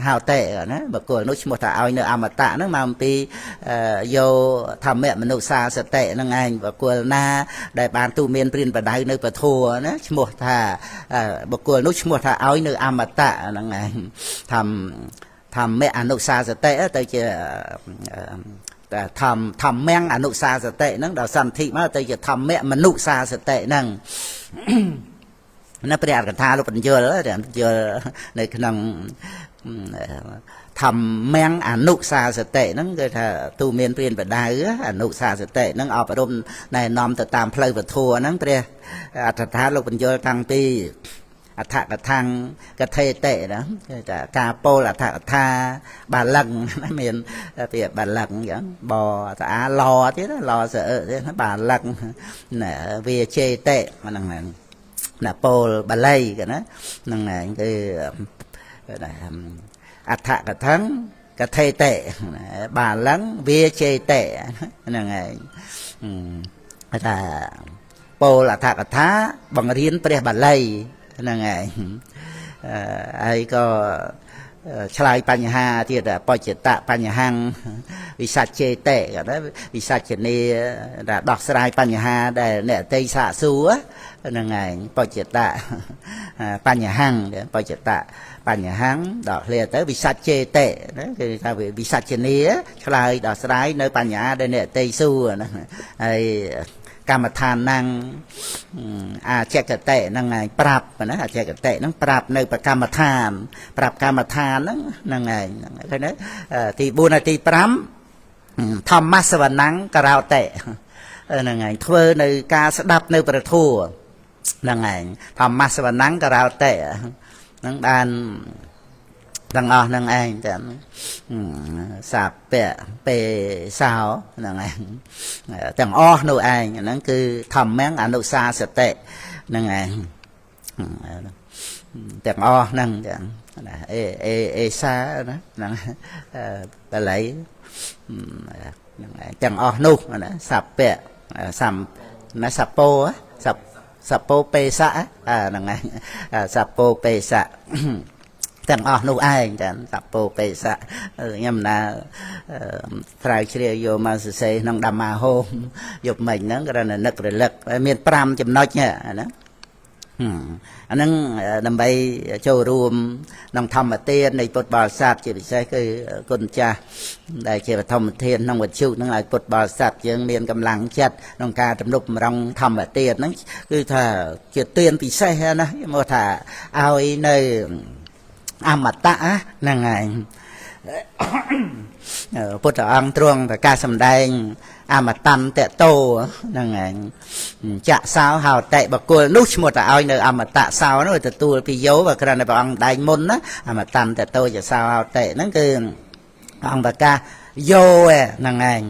ហោតិណាបកុលនោះឈ្មោះថាឲ្យនៅអមតៈហ្នឹងមកអំពីយោធម្មមនុស្សាសតិហ្នឹងឯងបកុលណាដែលបានទូមានព្រានបដៅនៅពធัวណាឈ្មោះថាបកុលនោះឈ្មោះថាឲ្យនៅអមតៈហ្នឹងឯងធម្មអនុសាសតិទៅជាតែធម្មំអនុសាសតិហ្នឹងដល់សន្ធិមកទៅជាធម្មមនុស្សាសតិហ្នឹងណាព្រះអត្ថកថាលោកបញ្យលយល់នៅក្នុងធម្មំអនុសាសតិហ្នឹងគឺថាទូមានព្រានបដៅអនុសាសតិហ្នឹងអប់រំណែនាំទៅតាមផ្លូវពធហ្នឹងព្រះអត្ថកថាលោកបញ្យលតាំងពីអដ្ឋកថាំងកថេតិណាគេថាការពោលអដ្ឋកថាបាលឹងណាមានពាក្យបាលឹងអញ្ចឹងបតាអាឡទៀតឡសអឺទៀតបាលឹងណាវាចេតិហ្នឹងណាពោលបាលីកណាហ្នឹងឯងគឺអដ្ឋកថាំងកថេតិបាលឹងវាចេតិហ្នឹងឯងថាពោលអដ្ឋកថាបង្រៀនព្រះបាលីហ្នឹងឯងហើយក៏ឆ្លើយបញ្ហាទៀតបច្ចតៈបញ្ហាវិសច្ចេតិក៏ដែរវិសច្ចនីដែលដោះស្រាយបញ្ហាដែលអ្នកតីសាកសួរហ្នឹងឯងបច្ចតៈបញ្ហាបច្ចតៈបញ្ហាដល់ឃ្លាទៅវិសច្ចេតិណាគឺថាវិសច្ចនីឆ្លើយដោះស្រាយនៅបញ្ហាដែលអ្នកតីសួរណាហើយកម្មដ្ឋានហ្នឹងអាចកតិហ្នឹងឯងប្រាប់ណាអាចកតិហ្នឹងប្រាប់នៅប្រកម្មដ្ឋានប្រាប់កម្មដ្ឋានហ្នឹងហ្នឹងឯងឃើញទេទី4ហើយទី5ធម្មសវនំករោតិហ្នឹងឯងធ្វើនៅការស្ដាប់នៅព្រះធម៌ហ្នឹងឯងធម្មសវនំករោតិហ្នឹងបានទាំងអស់ហ្នឹងឯងទាំងសាពៈពេសោហ្នឹងឯងទាំងអស់នោះឯងហ្នឹងគឺធម្មំអនុសាសតិហ្នឹងឯងទាំងអស់ហ្នឹងទាំងអេអេអេសាណាហ្នឹងបាលីហ្នឹងឯងទាំងអស់នោះណាសាពៈសំណាសពោសពោពេសៈហ្នឹងឯងសពោពេសៈទាំងអស់នោះឯងចាសពោពេសៈខ្ញុំណាត្រាវជ្រាវយកមកសរសេរក្នុងដាមាហូមយប់មិញហ្នឹងគ្រាន់តែនឹករលឹកមាន5ចំណុចណាអាហ្នឹងដើម្បីចូលរួមក្នុងធម្មទាននៃពុទ្ធបរិស័ទជាពិសេសគឺគុណចាស់ដែលជាបឋមធានក្នុងវិទ្យុហ្នឹងឲ្យពុទ្ធបរិស័ទយើងមានកម្លាំងចិត្តក្នុងការទំនុកបំរុងធម្មទានហ្នឹងគឺថាជាទានពិសេសណាមកថាឲ្យនៅអមតៈហ្នឹងឯងពុទ្ធអង្គទ្រង់ប្រកាសសម្ដែងអមតន្តតោហ្នឹងឯងចាក់សោហោតិបកុលនោះឈ្មោះតែឲ្យនៅអមតៈសោនោះទទួលពីយោបើគ្រាន់តែព្រះអង្គដែងមុនណាអមតន្តតោជាសោហោតិហ្នឹងគឺអង្គប្រកាសយោហ្នឹងឯង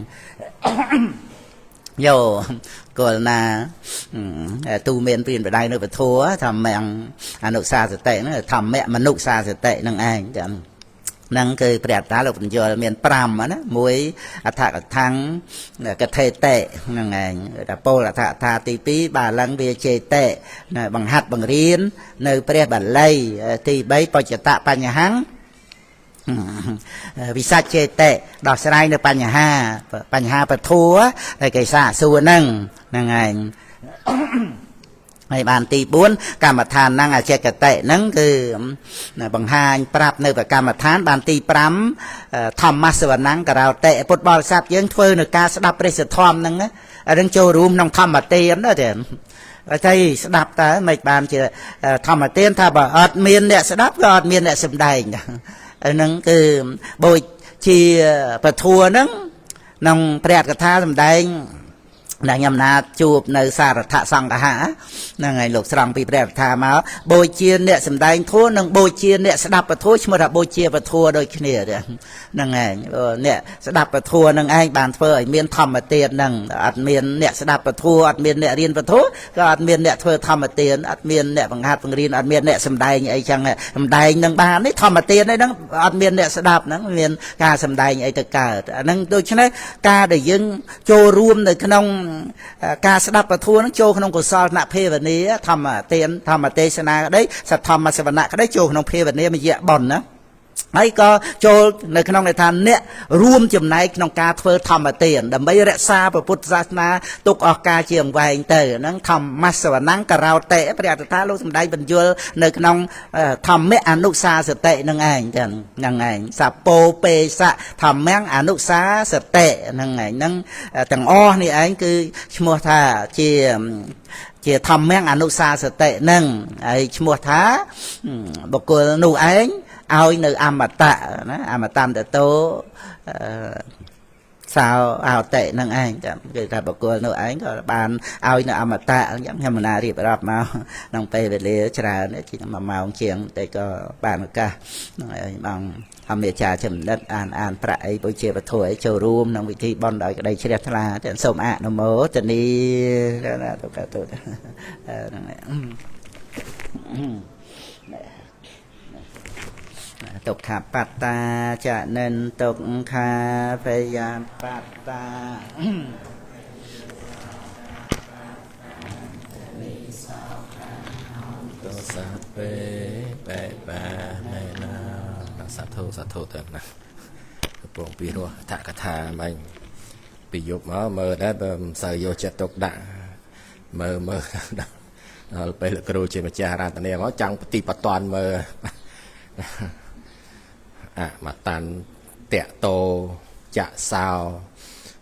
យោគលណាទូមានព្រានបដៅនៅពធធម្មំអនុសាសតិហ្នឹងធម្មមនុស្សាសតិហ្នឹងឯងចឹងហ្នឹងគឺព្រះអត្តាលោកបញ្យលមាន5ណាមួយអដ្ឋកថាំងកថេតិហ្នឹងឯងថាពោលអដ្ឋកថាទី2បាលឹងវាចេតិបង្ហាត់បង្រៀននៅព្រះបាលីទី3បច្ចតៈបញ្ហាវិសច្ចេតិដោះស្រាយនៅបញ្ហាពធัวដែលគេសាកសួរហ្នឹងហ្នឹងឯងហើយបានទី4កម្មដ្ឋានហ្នឹងអចេកតិហ្នឹងគឺបង្ហាញប្រាប់នៅកម្មដ្ឋានបានទី5ធម្មសវនំករោតិពុទ្ធបរិស័ទយើងធ្វើនៅការស្ដាប់ព្រះសទ្ធំហ្នឹង អានឹងចូលរួមក្នុងធម្មទានដែរទេតែស្ដាប់តើមិនបានជាធម្មទានថាបើអត់មានអ្នកស្ដាប់ក៏អត់មានអ្នកសម្ដែងអានឹងគឺបូជាពធัวហ្នឹងក្នុងព្រះកថាសម្ដែងណាខ្ញុំណាជួបនៅសារថសង្ឃៈហ្នឹងហើយលោកស្រង់ពីព្រះកថាមកបូជាអ្នកសម្ដែងធัวនិងបូជាអ្នកស្ដាប់ពធัวឈ្មោះថាបូជាពធัวដូចគ្នាហ្នឹងឯងអ្នកស្ដាប់ពធัวនឹងឯងបានធ្វើឲ្យមានធម្មទានហ្នឹងអត់មានអ្នកស្ដាប់ពធัวអត់មានអ្នករៀនពធัวក៏អត់មានអ្នកធ្វើធម្មទានអត់មានអ្នកបង្ហាត់បង្រៀនអត់មានអ្នកសម្ដែងអីចឹងសម្ដែងនឹងបាននេះធម្មទានហ្នឹងអត់មានអ្នកស្ដាប់ហ្នឹងមានការសម្ដែងអីទៅកើតអាហ្នឹងដូច្នេះការដែលយើងចូលរួមនៅក្នុងការស្ដាប់ពធនឹងចូលក្នុងកុសលនភាវនាធម្មទានធម្មទេសនាក្តីសធម្មសវណៈក្តីចូលក្នុងភាវនាមយៈបុណ្យណាហើយក៏ចូលនៅក្នុងន័យថាអ្នករួមចំណែកក្នុងការធ្វើធម្មទានដើម្បីរក្សាពុទ្ធសាសនាទុកអស់កាលជាអង្វែងទៅហ្នឹងធម្មសវណង្ករោតិព្រះអត្តថាលោកសម្ដែងបញ្យលនៅក្នុងធម្មអនុសាសតិនឹងឯងចឹងហ្នឹងឯងសពោពេសៈធម្មអនុសាសតិហ្នឹងឯងហ្នឹងទាំងអស់នេះឯងគឺឈ្មោះថាជាធម្មអនុសាសតិហ្នឹងហើយឈ្មោះថាបុគ្គលនោះឯងឲ្យនៅអមតៈណាអមតន្តតោសោអោតិនឹងឯងចាំគឺថាបុគ្គលនោះឯងក៏បានឲ្យនៅអមតៈអញ្ចឹងខ្ញុំមិនណារៀបរាប់មកក្នុងពេលវេលាច្រើនជាង1ម៉ោងជាងតែក៏បានឱកាសហ្នឹងឯងបងធម្មចាចំណិតអានប្រាក់អីបុជាពធអីចូលរួមក្នុងវិធីបុណ្យដោយក្តីជ្រះថ្លាទាំងសូមអនុមោទនាណាទុក្ខទុហ្នឹងឯងទុក្ខបត្តាចនិនទុក្ខាភយាបត្តាទសាពេបេបាណេណាសាធុសាធុទៅណាកំពុងពីរោះអត្ថកថាមិញពីយប់មកមើលដែរបើមិនសូវយកចិត្តទុកដាក់មើលដល់ពេលលោកគ្រូជាម្ចាស់រតនាមកចង់បฏิបតនមើលអមតានតេតោចសោ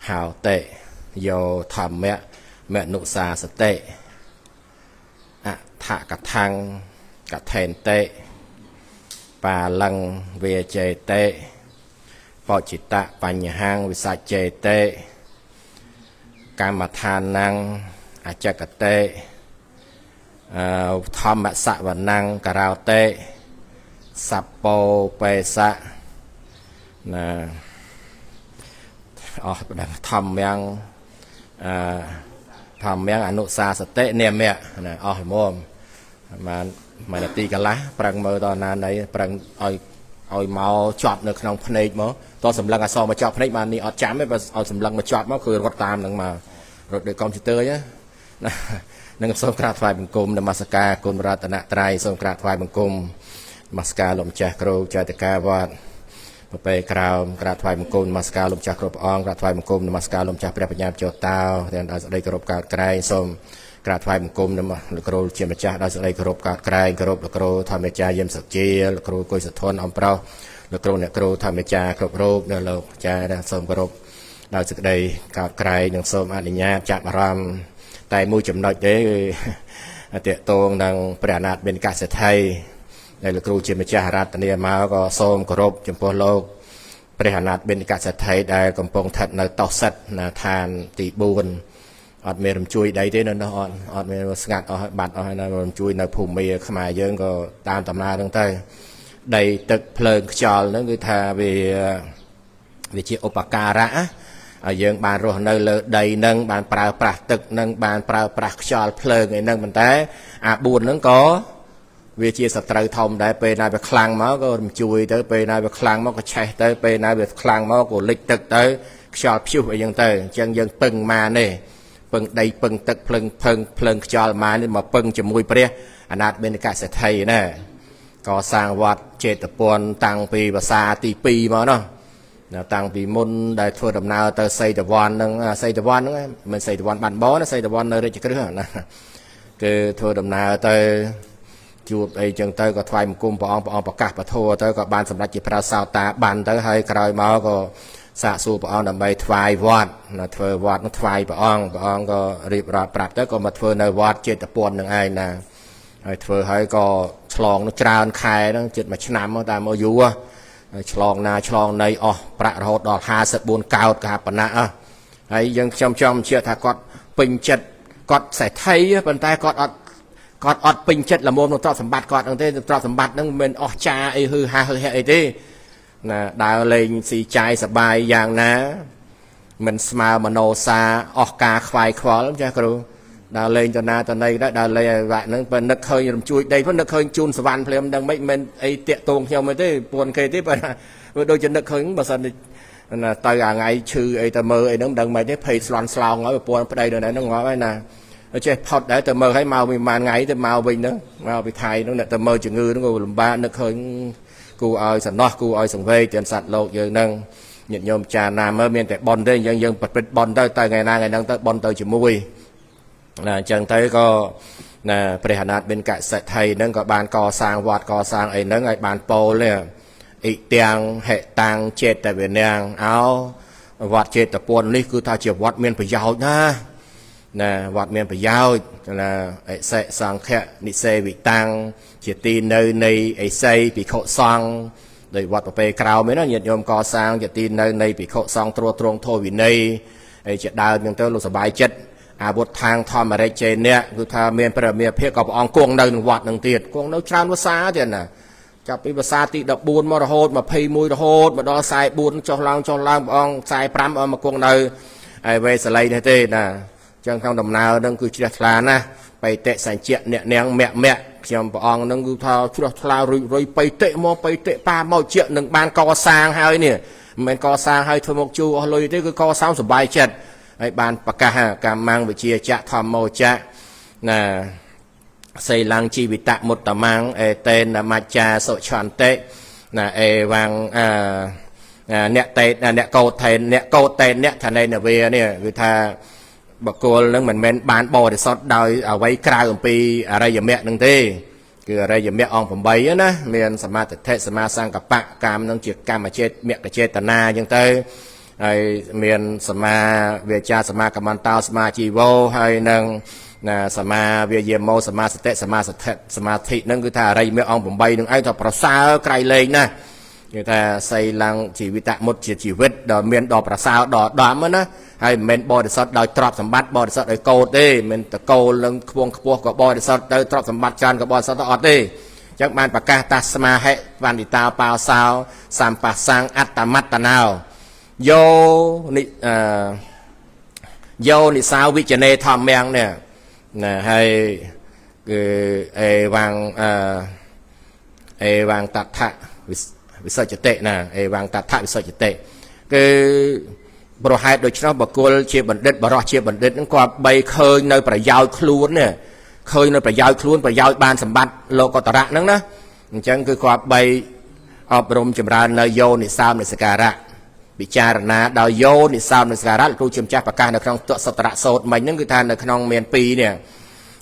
ហោតិយោធម្មៈមនុសាសតិអដ្ឋកថាំងកថេនតិបាលੰវេចេតិបจิตะបញ្ហាងវិសច្ចេតិកម្មដ្ឋានំអចកតិធម្មសវណੰករោតិសពោបេសៈណាអស់ធម្មំធម្មំអនុសាសតិនាមៈណាអស់មុំបានមួយនាទីកន្លះប្រឹងមើលដល់ណាណីប្រឹងឲ្យមកជាប់នៅក្នុងភ្នែកមកតសម្លឹងអសមកជាប់ភ្នែកបាននេះអត់ចាំទេបើឲ្យសម្លឹងមកជាប់មកគឺរត់តាមនឹងមករត់ដូចកុំព្យូទ័រណានឹងសូមក្រាបថ្វាយបង្គំនមស្ការគុណរតនត្រ័យសូមក្រាបថ្វាយបង្គំនមស្ការលោកម្ចាស់គ្រូចៅតកាវត្តប្រពៃក្រោមក្រាបថ្វាយបង្គំនមស្ការលោកម្ចាស់គ្រប់ព្រះអង្គក្រាបថ្វាយបង្គំនមស្ការលោកម្ចាស់ព្រះបញ្ញាចូលតោទាំងដោយសេចក្តីគោរពកោតក្រែងសូមក្រាបថ្វាយបង្គំនមលោកគ្រូជាម្ចាស់ដោយសេចក្តីគោរពកោតក្រែងគោរពលោកគ្រូធម្មចារ្យយមសុជាលោកគ្រូគុយសធនអំប្រុសលោកគ្រូអ្នកគ្រូធម្មចារ្យគ្រប់រូបនៅលោកចារសូមគោរពដោយសេចក្តីកោតក្រែងនិងសូមអនុញ្ញាតចាប់អារម្មណ៍តែមួយចំណុចទេគឺតកតងនឹងព្រះអនាថបិណ្ឌកសិទ្ធិដែលលោកគ្រូជាម្ចាស់រតនាមកក៏សូមគោរពចំពោះលោកព្រះអនាថបិណ្ឌកសិទ្ធិដែលកំពុងស្ថិតនៅតោសិទ្ធឋានទី4អត់មានរំជួយដីទេនៅនោះអត់មានស្ងាត់អស់បាត់អស់ហើយណារំជួយនៅភូមិខ្មែរយើងក៏តាមដំណើរហ្នឹងទៅដីទឹកភ្លើងខ្យល់ហ្នឹងគឺថាវាជាឧបការៈឲ្យយើងបានរស់នៅលើដីហ្នឹងបានប្រើប្រាស់ទឹកហ្នឹងបានប្រើប្រាស់ខ្យល់ភ្លើងអីហ្នឹងប៉ុន្តែអា4ហ្នឹងក៏វាជាសត្រូវធំដែរពេលណាវាខ្លាំងមកក៏រំជួយទៅពេលណាវាខ្លាំងមកក៏ឆេះទៅពេលណាវាខ្លាំងមកក៏លិចទឹកទៅខ្យល់ព្យុះអីចឹងទៅអញ្ចឹងយើងពឹងម៉ានេះពឹងដីពឹងទឹកភ្លើងភឹងភ្លើងខ្យល់ម៉ានេះមកពឹងជាមួយព្រះអនាថបិណ្ឌកសិទ្ធិណាកសាងវត្តចេតពន្ធតាំងពីភាសាទី2មកនោះតាំងពីមុនដែលធ្វើដំណើរទៅសីតវ័នហ្នឹងសីតវ័នហ្នឹងមិនសីតវ័នបាត់បណាសីតវ័ននៅរាជក្រឹសណាគឺធ្វើដំណើរទៅជួបអីចឹងទៅក៏ថ្វាយបង្គំព្រះអង្គព្រះអង្គប្រកាសពធទៅក៏បានសម្រេចជាព្រះសោតាបានទៅហើយក្រោយមកក៏ សាកសួរព្រះអង្គដើម្បីថ្វាយវត្តណាធ្វើវត្តនោះថ្វាយព្រះអង្គព្រះអង្គក៏រៀបរាប់ប្រាប់ទៅក៏មកធ្វើនៅវត្តចេតពុននឹងឯងណាហើយធ្វើហើយក៏ឆ្លងនោះច្រើនខែហ្នឹងជិតមួយឆ្នាំតាមមកយូរហើយឆ្លងណាឆ្លងណីអស់ប្រាក់រហូតដល់54កោតកហបណៈហើយយើងខ្ញុំចង់បញ្ជាក់ថាគាត់ពេញចិត្តគាត់សេដ្ឋីប៉ុន្តែគាត់អត់ពេញចិត្តល្មមនឹងទ្រព្យសម្បត្តិគាត់ហ្នឹងទេទ្រព្យសម្បត្តិហ្នឹងមិនមែនអស់ចាអីហឺហាហឺហែអីទេណាដើរលេងស៊ីចាយសបាយយ៉ាងណាមិនស្មើមโนសាអស់ការខ្វាយខ្វល់ចាស់គ្រូដើរលេងទៅណាទៅណីដែរដើរលេងឲ្យវ៉ាក់ហ្នឹងបើនឹកឃើញរំជួយដីផងនឹកឃើញជូនសវណ្ណភ្លាមមិនដឹងម៉េចមិនអីតាកតងខ្ញុំទេពួនគេទេបើដូចជានឹកឃើញបើសិនណាទៅអាថ្ងៃឈឺអីទៅមើលអីហ្នឹងមិនដឹងម៉េចទេភ័យស្លន់ស្លោងហើយប្រពន្ធប្តីនៅហ្នឹងងាប់ហើយណាចេះផុតដែរទៅមើលឲ្យមកពីប្រហែលថ្ងៃទៅមកវិញហ្នឹងមកពីថៃហ្នឹងអ្នកទៅមើលជំងឺហ្នឹងក៏លំបាកនឹកឃើញគូឲ្យសំណោះគូឲ្យសង្វេគទាំងសត្វលោកយើងហ្នឹងញាតិញោមចាណាមើលមានតែប៉ុនទេយើងយើងប្រព្រឹត្តប៉ុនទៅទៅថ្ងៃណាថ្ងៃហ្នឹងទៅប៉ុនទៅជាមួយណាអញ្ចឹងទៅក៏ណាព្រះអនាថបិណ្ឌកសិទ្ធិហ្នឹងក៏បានកសាងវត្តកសាងអីហ្នឹងឲ្យបានពោលនេះអ៊ីទាំងហេតាំងចេតវិនាងអោវត្តចេតពុននេះគឺថាជាវត្តមានប្រយោជន៍ណាណាវត្តមានប្រយោជន៍ណាអិសិសង្ឃៈនិសេវិតាំងជាទីនៅនៃអិសីភិក្ខុសង្ឃដោយវត្តប្រពៃក្រោមឯណាញាតិញោមកសាងជាទីនៅនៃភិក្ខុសង្ឃត្រួតត្រងធម៌វិន័យហើយជាដើមអញ្ចឹងទៅលោកសប្បាយចិត្តអាវុធທາງធម្មរិជេនៈគឺថាមានព្រះមេភិក្ខក៏ព្រះអង្គគង់នៅក្នុងវត្តនឹងទៀតគង់នៅច្រើនវស្សាទៀតណាចាប់ពីវស្សាទី14មករហូត21រហូតមកដល់44ចុះឡើងចុះឡើងព្រះអង្គ45អស់មកគង់នៅឯវេសាលីនេះទេណាចឹងក្នុងដំណើរនឹងគឺជ្រះថ្លាណាស់បៃតិសញ្ជៈអ្នកនាងមគ្គមគ្គខ្ញុំព្រះអង្គនឹងគឺថាជ្រះថ្លារុយរុយបៃតិមកបៃតិប៉ាមកជានឹងបានកសាងហើយនេះមិនមែនកសាងហើយធ្វើមកជូរអស់លុយទេគឺកសាងសប្បាយចិត្តហើយបានប្រកាសកម្មងវិជាចៈធម្មោចៈណាសីលੰជីវិតមុត្តមੰអេតេនមច្ចាសុឆន្តិណាអេវੰអអ្នកតេអ្នកកោថេនអ្នកកោតេអ្នកឋានេនវានេះគឺថាបុគ្គលនឹងមិនមែនបានបរិសុទ្ធដោយអ្វីក្រៅអំពីអរិយមគ្គនឹងទេគឺអរិយមគ្គអង្គ8ណាមានសមាទិដ្ឋិសមាសង្កបៈកម្មនឹងជាកម្មចេតមគ្គចេតនាអញ្ចឹងទៅហើយមានសមាវាចាសមាកមន្តោសមាជីវោហើយនឹងណាសមាវាយាមោសមាសតិសមាសទ្ធិសមាធិនឹងគឺថាអរិយមគ្គអង្គ8នឹងឯងថាប្រសើរក្រៃលែងណាគេថាសីលੰជីវិតមុតជាជីវិតដ៏មានដ៏ប្រសើរដ៏ដំណាហើយមិនមែនបរិសុទ្ធដោយទ្រព្យសម្បត្តិបរិសុទ្ធដោយកោតទេមិនតកូលនឹងខ្ពងខ្ពស់ក៏បរិសុទ្ធទៅទ្រព្យសម្បត្តិច្រើនក៏បរិសុទ្ធទៅអត់ទេអញ្ចឹងបានប្រកាសតាស្មាហិបណ្ឌិតាបាសោសម្បាសੰអត្តមត្តណោយោនិយោនិសោវិជ្ជនេធម្មំនេះណាហើយគឺអេវੰអេវੰតថៈវិសុទ្ធតិណាអេវੰតថៈវិសុទ្ធតិគឺប្រហែលដូច្នោះបុគ្គលជាបណ្ឌិតបរោះជាបណ្ឌិតហ្នឹងគាត់បីឃើញនៅប្រយោជន៍ខ្លួននេះឃើញនៅប្រយោជន៍ខ្លួនប្រយោជន៍បានសម្បត្តិលោកតរៈហ្នឹងណាអញ្ចឹងគឺគាត់បីអប់រំចម្រើននៅយោនិសោនិសការៈពិចារណាដោយយោនិសោនិសការៈលោកគ្រូជាម្ចាស់ប្រកាសនៅក្នុងទសត្រៈសោតមិញហ្នឹងគឺថានៅក្នុងមាន2នេះ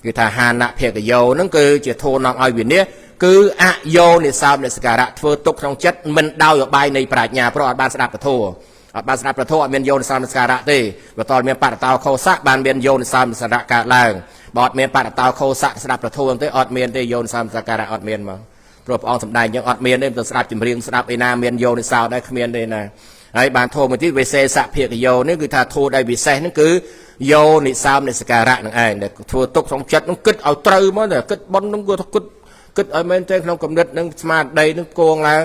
គឺថាហានៈភគយោហ្នឹងគឺជាធូរនាំឲ្យវិនិច្ឆ័យគឺអយោនិសោនិសការៈធ្វើទុកក្នុងចិត្តមិនដោយឧបាយនៃប្រាជ្ញាព្រោះអត់បានស្ដាប់ពធអត់បានស្ដាប់ពធអត់មានយោនិសោនិសការៈទេបើតើមានបរតោខោសៈបានមានយោនិសោនិសការៈកើតឡើងបើអត់មានបរតោខោសៈស្ដាប់ពធទេអត់មានទេយោនិសោនិសការៈអត់មានមកព្រោះព្រះអង្គសម្ដែងយើងអត់មានទេទៅស្ដាប់ចម្រៀងស្ដាប់ឯណាមានយោនិសោដែរគ្មានទេណាហើយបានធម៌មួយទៀតវិសេសភាគយោនេះគឺថាធម៌ដែលវិសេសហ្នឹងគឺយោនិសោនិសការៈនឹងឯងដែលធ្វើទុកក្នុងចិត្តហ្នឹងគិតឲ្យត្រូវមកតែគិតប៉ុនហ្នឹងគឺថាគិតឲ្យមែនទេក្នុងគំនិតនឹងស្មារតីនឹងគងឡើង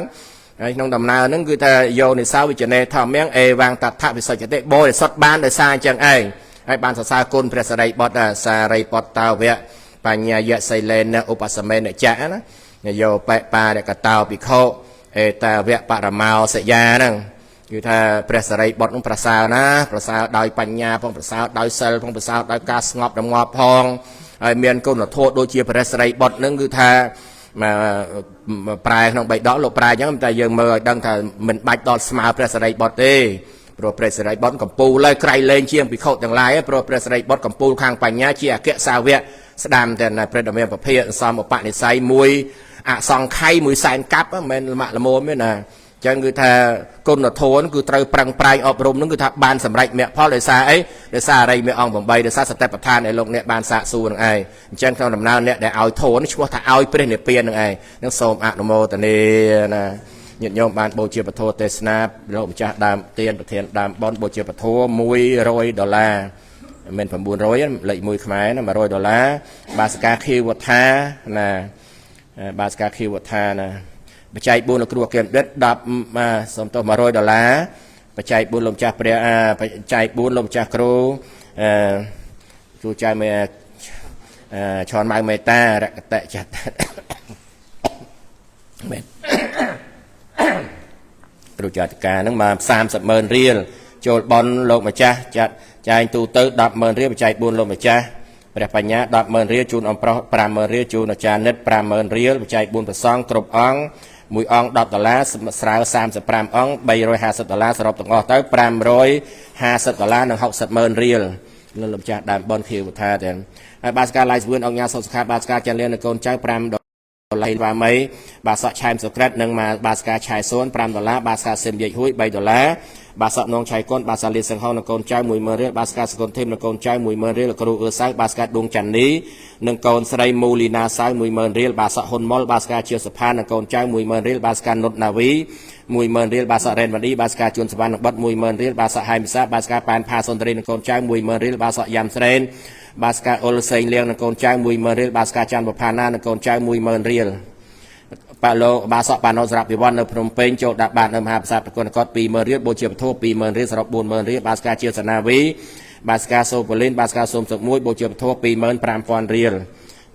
ហើយក្នុងដំណើរហ្នឹងគឺថាយោនិសោវិជ្ជនេធម្មំអេវੰតថវិសុទ្ធតិបរិសុទ្ធបានដោយសារអញ្ចឹងឯងហើយបានសរសើរគុណព្រះសិរីបុត្រសារីបុត្រតោវៈបញ្ញាយៈសីលេនឧបសមេនចៈណាយោបេបារកតោភិក្ខុអេតាវៈបរមោសយាហ្នឹងគឺថាព្រះសិរីបុត្រនឹងប្រសើរណាប្រសើរដោយបញ្ញាផងប្រសើរដោយសិលផងប្រសើរដោយការស្ងប់រងាប់ផងហើយមានគុណធម៌ដូចជាព្រះសិរីបុត្រនឹងគឺថាប្រែក្នុងបៃដកលោកប្រែអញ្ចឹងតែយើងមើលឲ្យដឹងថាមិនបាច់ដល់ស្មើព្រះសិរីបុត្រទេព្រោះព្រះសិរីបុត្រកំពូលហើយក្រៃលែងជាងភិក្ខុទាំងឡាយព្រោះព្រះសិរីបុត្រកំពូលខាងបញ្ញាជាអគ្គសាវកស្ដាំតែព្រះដ៏មានពភាសំឧបនិស្ស័យមួយអសង្ខ័យមួយសែនកាប់មិនមែនលមាក់ល្មមទេណា ចឹងគឺថាគុណធម៌គឺត្រូវប្រឹងប្រែងអប់រំនឹងគឺថាបានសម្រេចមគ្គផលដោយសារអីដោយសារអរិយមគ្គអង្គ8ដោយសារសតិប្បដ្ឋានដែលលោកអ្នកបានសាកសួរនឹងឯងអញ្ចឹងក្នុងដំណើរអ្នកដែលឲ្យធម៌នេះឈ្មោះថាឲ្យព្រះនិព្វាននឹងឯងនឹងសូមអនុមោទនាណាញាតិញោមបានបូជាពធទេសនាលោកម្ចាស់ដើមទានប្រធានដើមបនបូជាពធ100ដុល្លារមិន900លេខ1ខ្មែរណា100ដុល្លារបាសកាខៀវវត្ថាណាបាសកាខៀវវត្ថាណាបច្ច័យ4លោកគ្រូអគាមដិត10សូមទោស100ដុល្លារបច្ច័យ4លោកម្ចាស់ព្រះបច្ច័យ4លោកម្ចាស់គ្រូអឺគ្រូចៅមេឆនម៉ៅមេតារកតិចតមែនគ្រូចាតកាហ្នឹងមក30ម៉ឺនរៀលចូលបនលោកម្ចាស់ចាត់ចែងទូទៅ10ម៉ឺនរៀលបច្ច័យ4លោកម្ចាស់ព្រះបញ្ញា10ម៉ឺនរៀលជូនអំប្រុស50000រៀលជូនអាចារ្យនិត50000រៀលបច្ច័យ4ប្រសង់គ្រប់អង្គមួយអង្គ10ដុល្លារស្រាវ35អង្គ350ដុល្លារសរុបទាំងអស់ទៅ550ដុល្លារនិង60ម៉ឺនរៀលលោកម្ចាស់ដើមបនខៀវវថាទាំងហើយបាសកាឡៃស្វឿនអង្គញាសុខសុខាបាសកាចានលៀននិងកូនចៅ5ដុល្លារវ៉ាមីបាសកឆែមសុក្រិតនិងបាសកាឆៃសួន5ដុល្លារបាសកាសឹមយាយហួយ3ដុល្លារបាសកនងឆៃកុនបាសាលីសង្ហនិងកូនចៅ10000រៀលបាសកាសកុនធីមនិងកូនចៅ10000រៀលគ្រូអឺសៅបាសកាដួងច័ន្ទនីនិងកូនស្រីមូលីណាសៅ10000រៀលបាសកហ៊ុនម៉ុលបាសកាជាសុផាននិងកូនចៅ10000រៀលបាសកានុតណាវី10000រៀលបាសករ៉េនវ៉ាឌីបាសកាជួនសវណ្ណនិងបុត10000រៀលបាសកហៃមិសាបាសកាប៉ែនផាសុនទ្រីនិងកូនចៅ10000រៀលបាសកយ៉ាំស្រេនបាសកាអ៊ុលសេងលៀងនិងកូនចៅ10000រៀលបាសកាច័ន្ទបផាណានិងកូនចៅ10000រៀលបាឡូបាសកបាណូសារពិវត្តនៅភ្នំពេញចូលដាក់បាតនៅមហាប្រាសាទប្រគុណកត20000រៀលបូជាពធ20000រៀលសរុប40000រៀលបាសកាជាសនាវីបាសកាសូប៉ូលីនបាសកាសូមសុកមួយបូជាពធ25000រៀល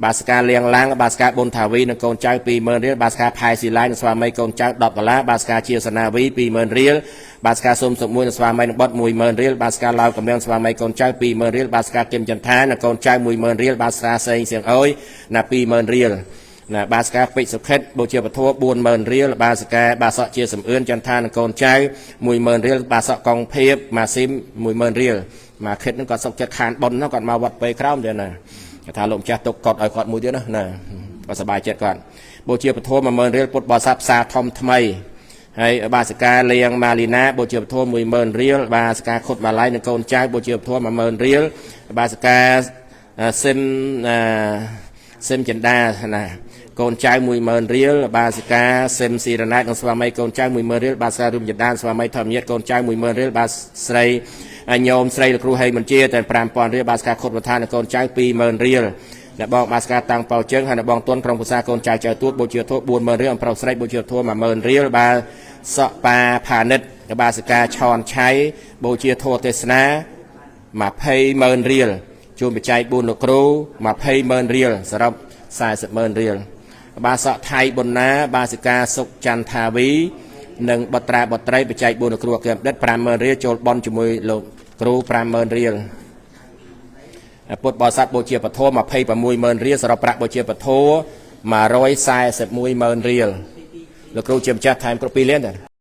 បាសកាលៀងឡាំងបាសកាប៊ុនថាវីនិងកូនចៅ20000រៀលបាសកាផែស៊ីឡៃនិងស្វាមីកូនចៅ10ដុល្លារបាសកាជាសនាវី20000រៀលបាសកាសូមសុកមួយនិងស្វាមីនិងបុត្រ10000រៀលបាសកាឡាវកំលៀងស្វាមីកូនចៅ20000រៀលបាសកាគឹមចន្ទថានិងកូនចៅ10000រៀលបាសកាសេងសៀងអើយណា20000រៀលណាបាសកាពេជ្រសុខិតបូជាពធ40000រៀលបាសកាបាសកជាសំអឿនចន្ទថានិងកូនចៅ10000រៀលបាសកកងភៀបម៉ាស៊ីម10000រៀលម៉ាខិតនឹងគាត់សុកចិត្តខានប៉ុននោះគាត់មកវត្តពេក្រោមទេណាគាត់ថាលោកម្ចាស់ទុកកត់ឲ្យគាត់មួយទៀតណាណាគាត់សប្បាយចិត្តគាត់បូជាពធ10000រៀលពុទ្ធបរិស័ទផ្សារធំថ្មីហើយបាសកាលៀងម៉ាលីណាបូជាពធ10000រៀលបាសកាខុតម៉ាឡៃនិងកូនចៅបូជាពធ10000រៀលបាសកាស៊ីមស៊ីមចិន្តាណាកូនចៅ10000រៀលបាសិកាសិមស៊ីរណែតនិងស្វាមីកូនចៅ10000រៀលបាសិការួមចដានស្វាមីធម្មញាតកូនចៅ10000រៀលបាស្រីញោមស្រីលោកគ្រូហេមន្ជាតែ5000រៀលបាសិកាខុតវត្ថានិងកូនចៅ20000រៀលអ្នកបងបាសិកាតាំងប៉ៅជើងហើយអ្នកបងទុនក្រុមភាសាកូនចៅចៅទួតបូជាធัว40000រៀលអំប្រុសស្រីបូជាធัว10000រៀលបាសក់ប៉ាផានិតបាសិកាឆនឆៃបូជាធัวទេសនា200,000រៀលជូនបច្ច័យ4លោកគ្រូ200,000រៀលសរុប400,000រៀលបាសកថៃប៊ុនណាបាសិកាសុកចន្ទថាវីនិងបត្រាបត្រីបច្ច័យ4លោកគ្រូអគាមដិត50000រៀលចូលបនជាមួយលោកគ្រូ50000រៀលពុទ្ធបរិស័ទបូជាពធ260,000រៀលសរុបប្រាក់បូជាពធ141,000រៀលលោកគ្រូជាម្ចាស់ថែមគ្រប់2លានទេ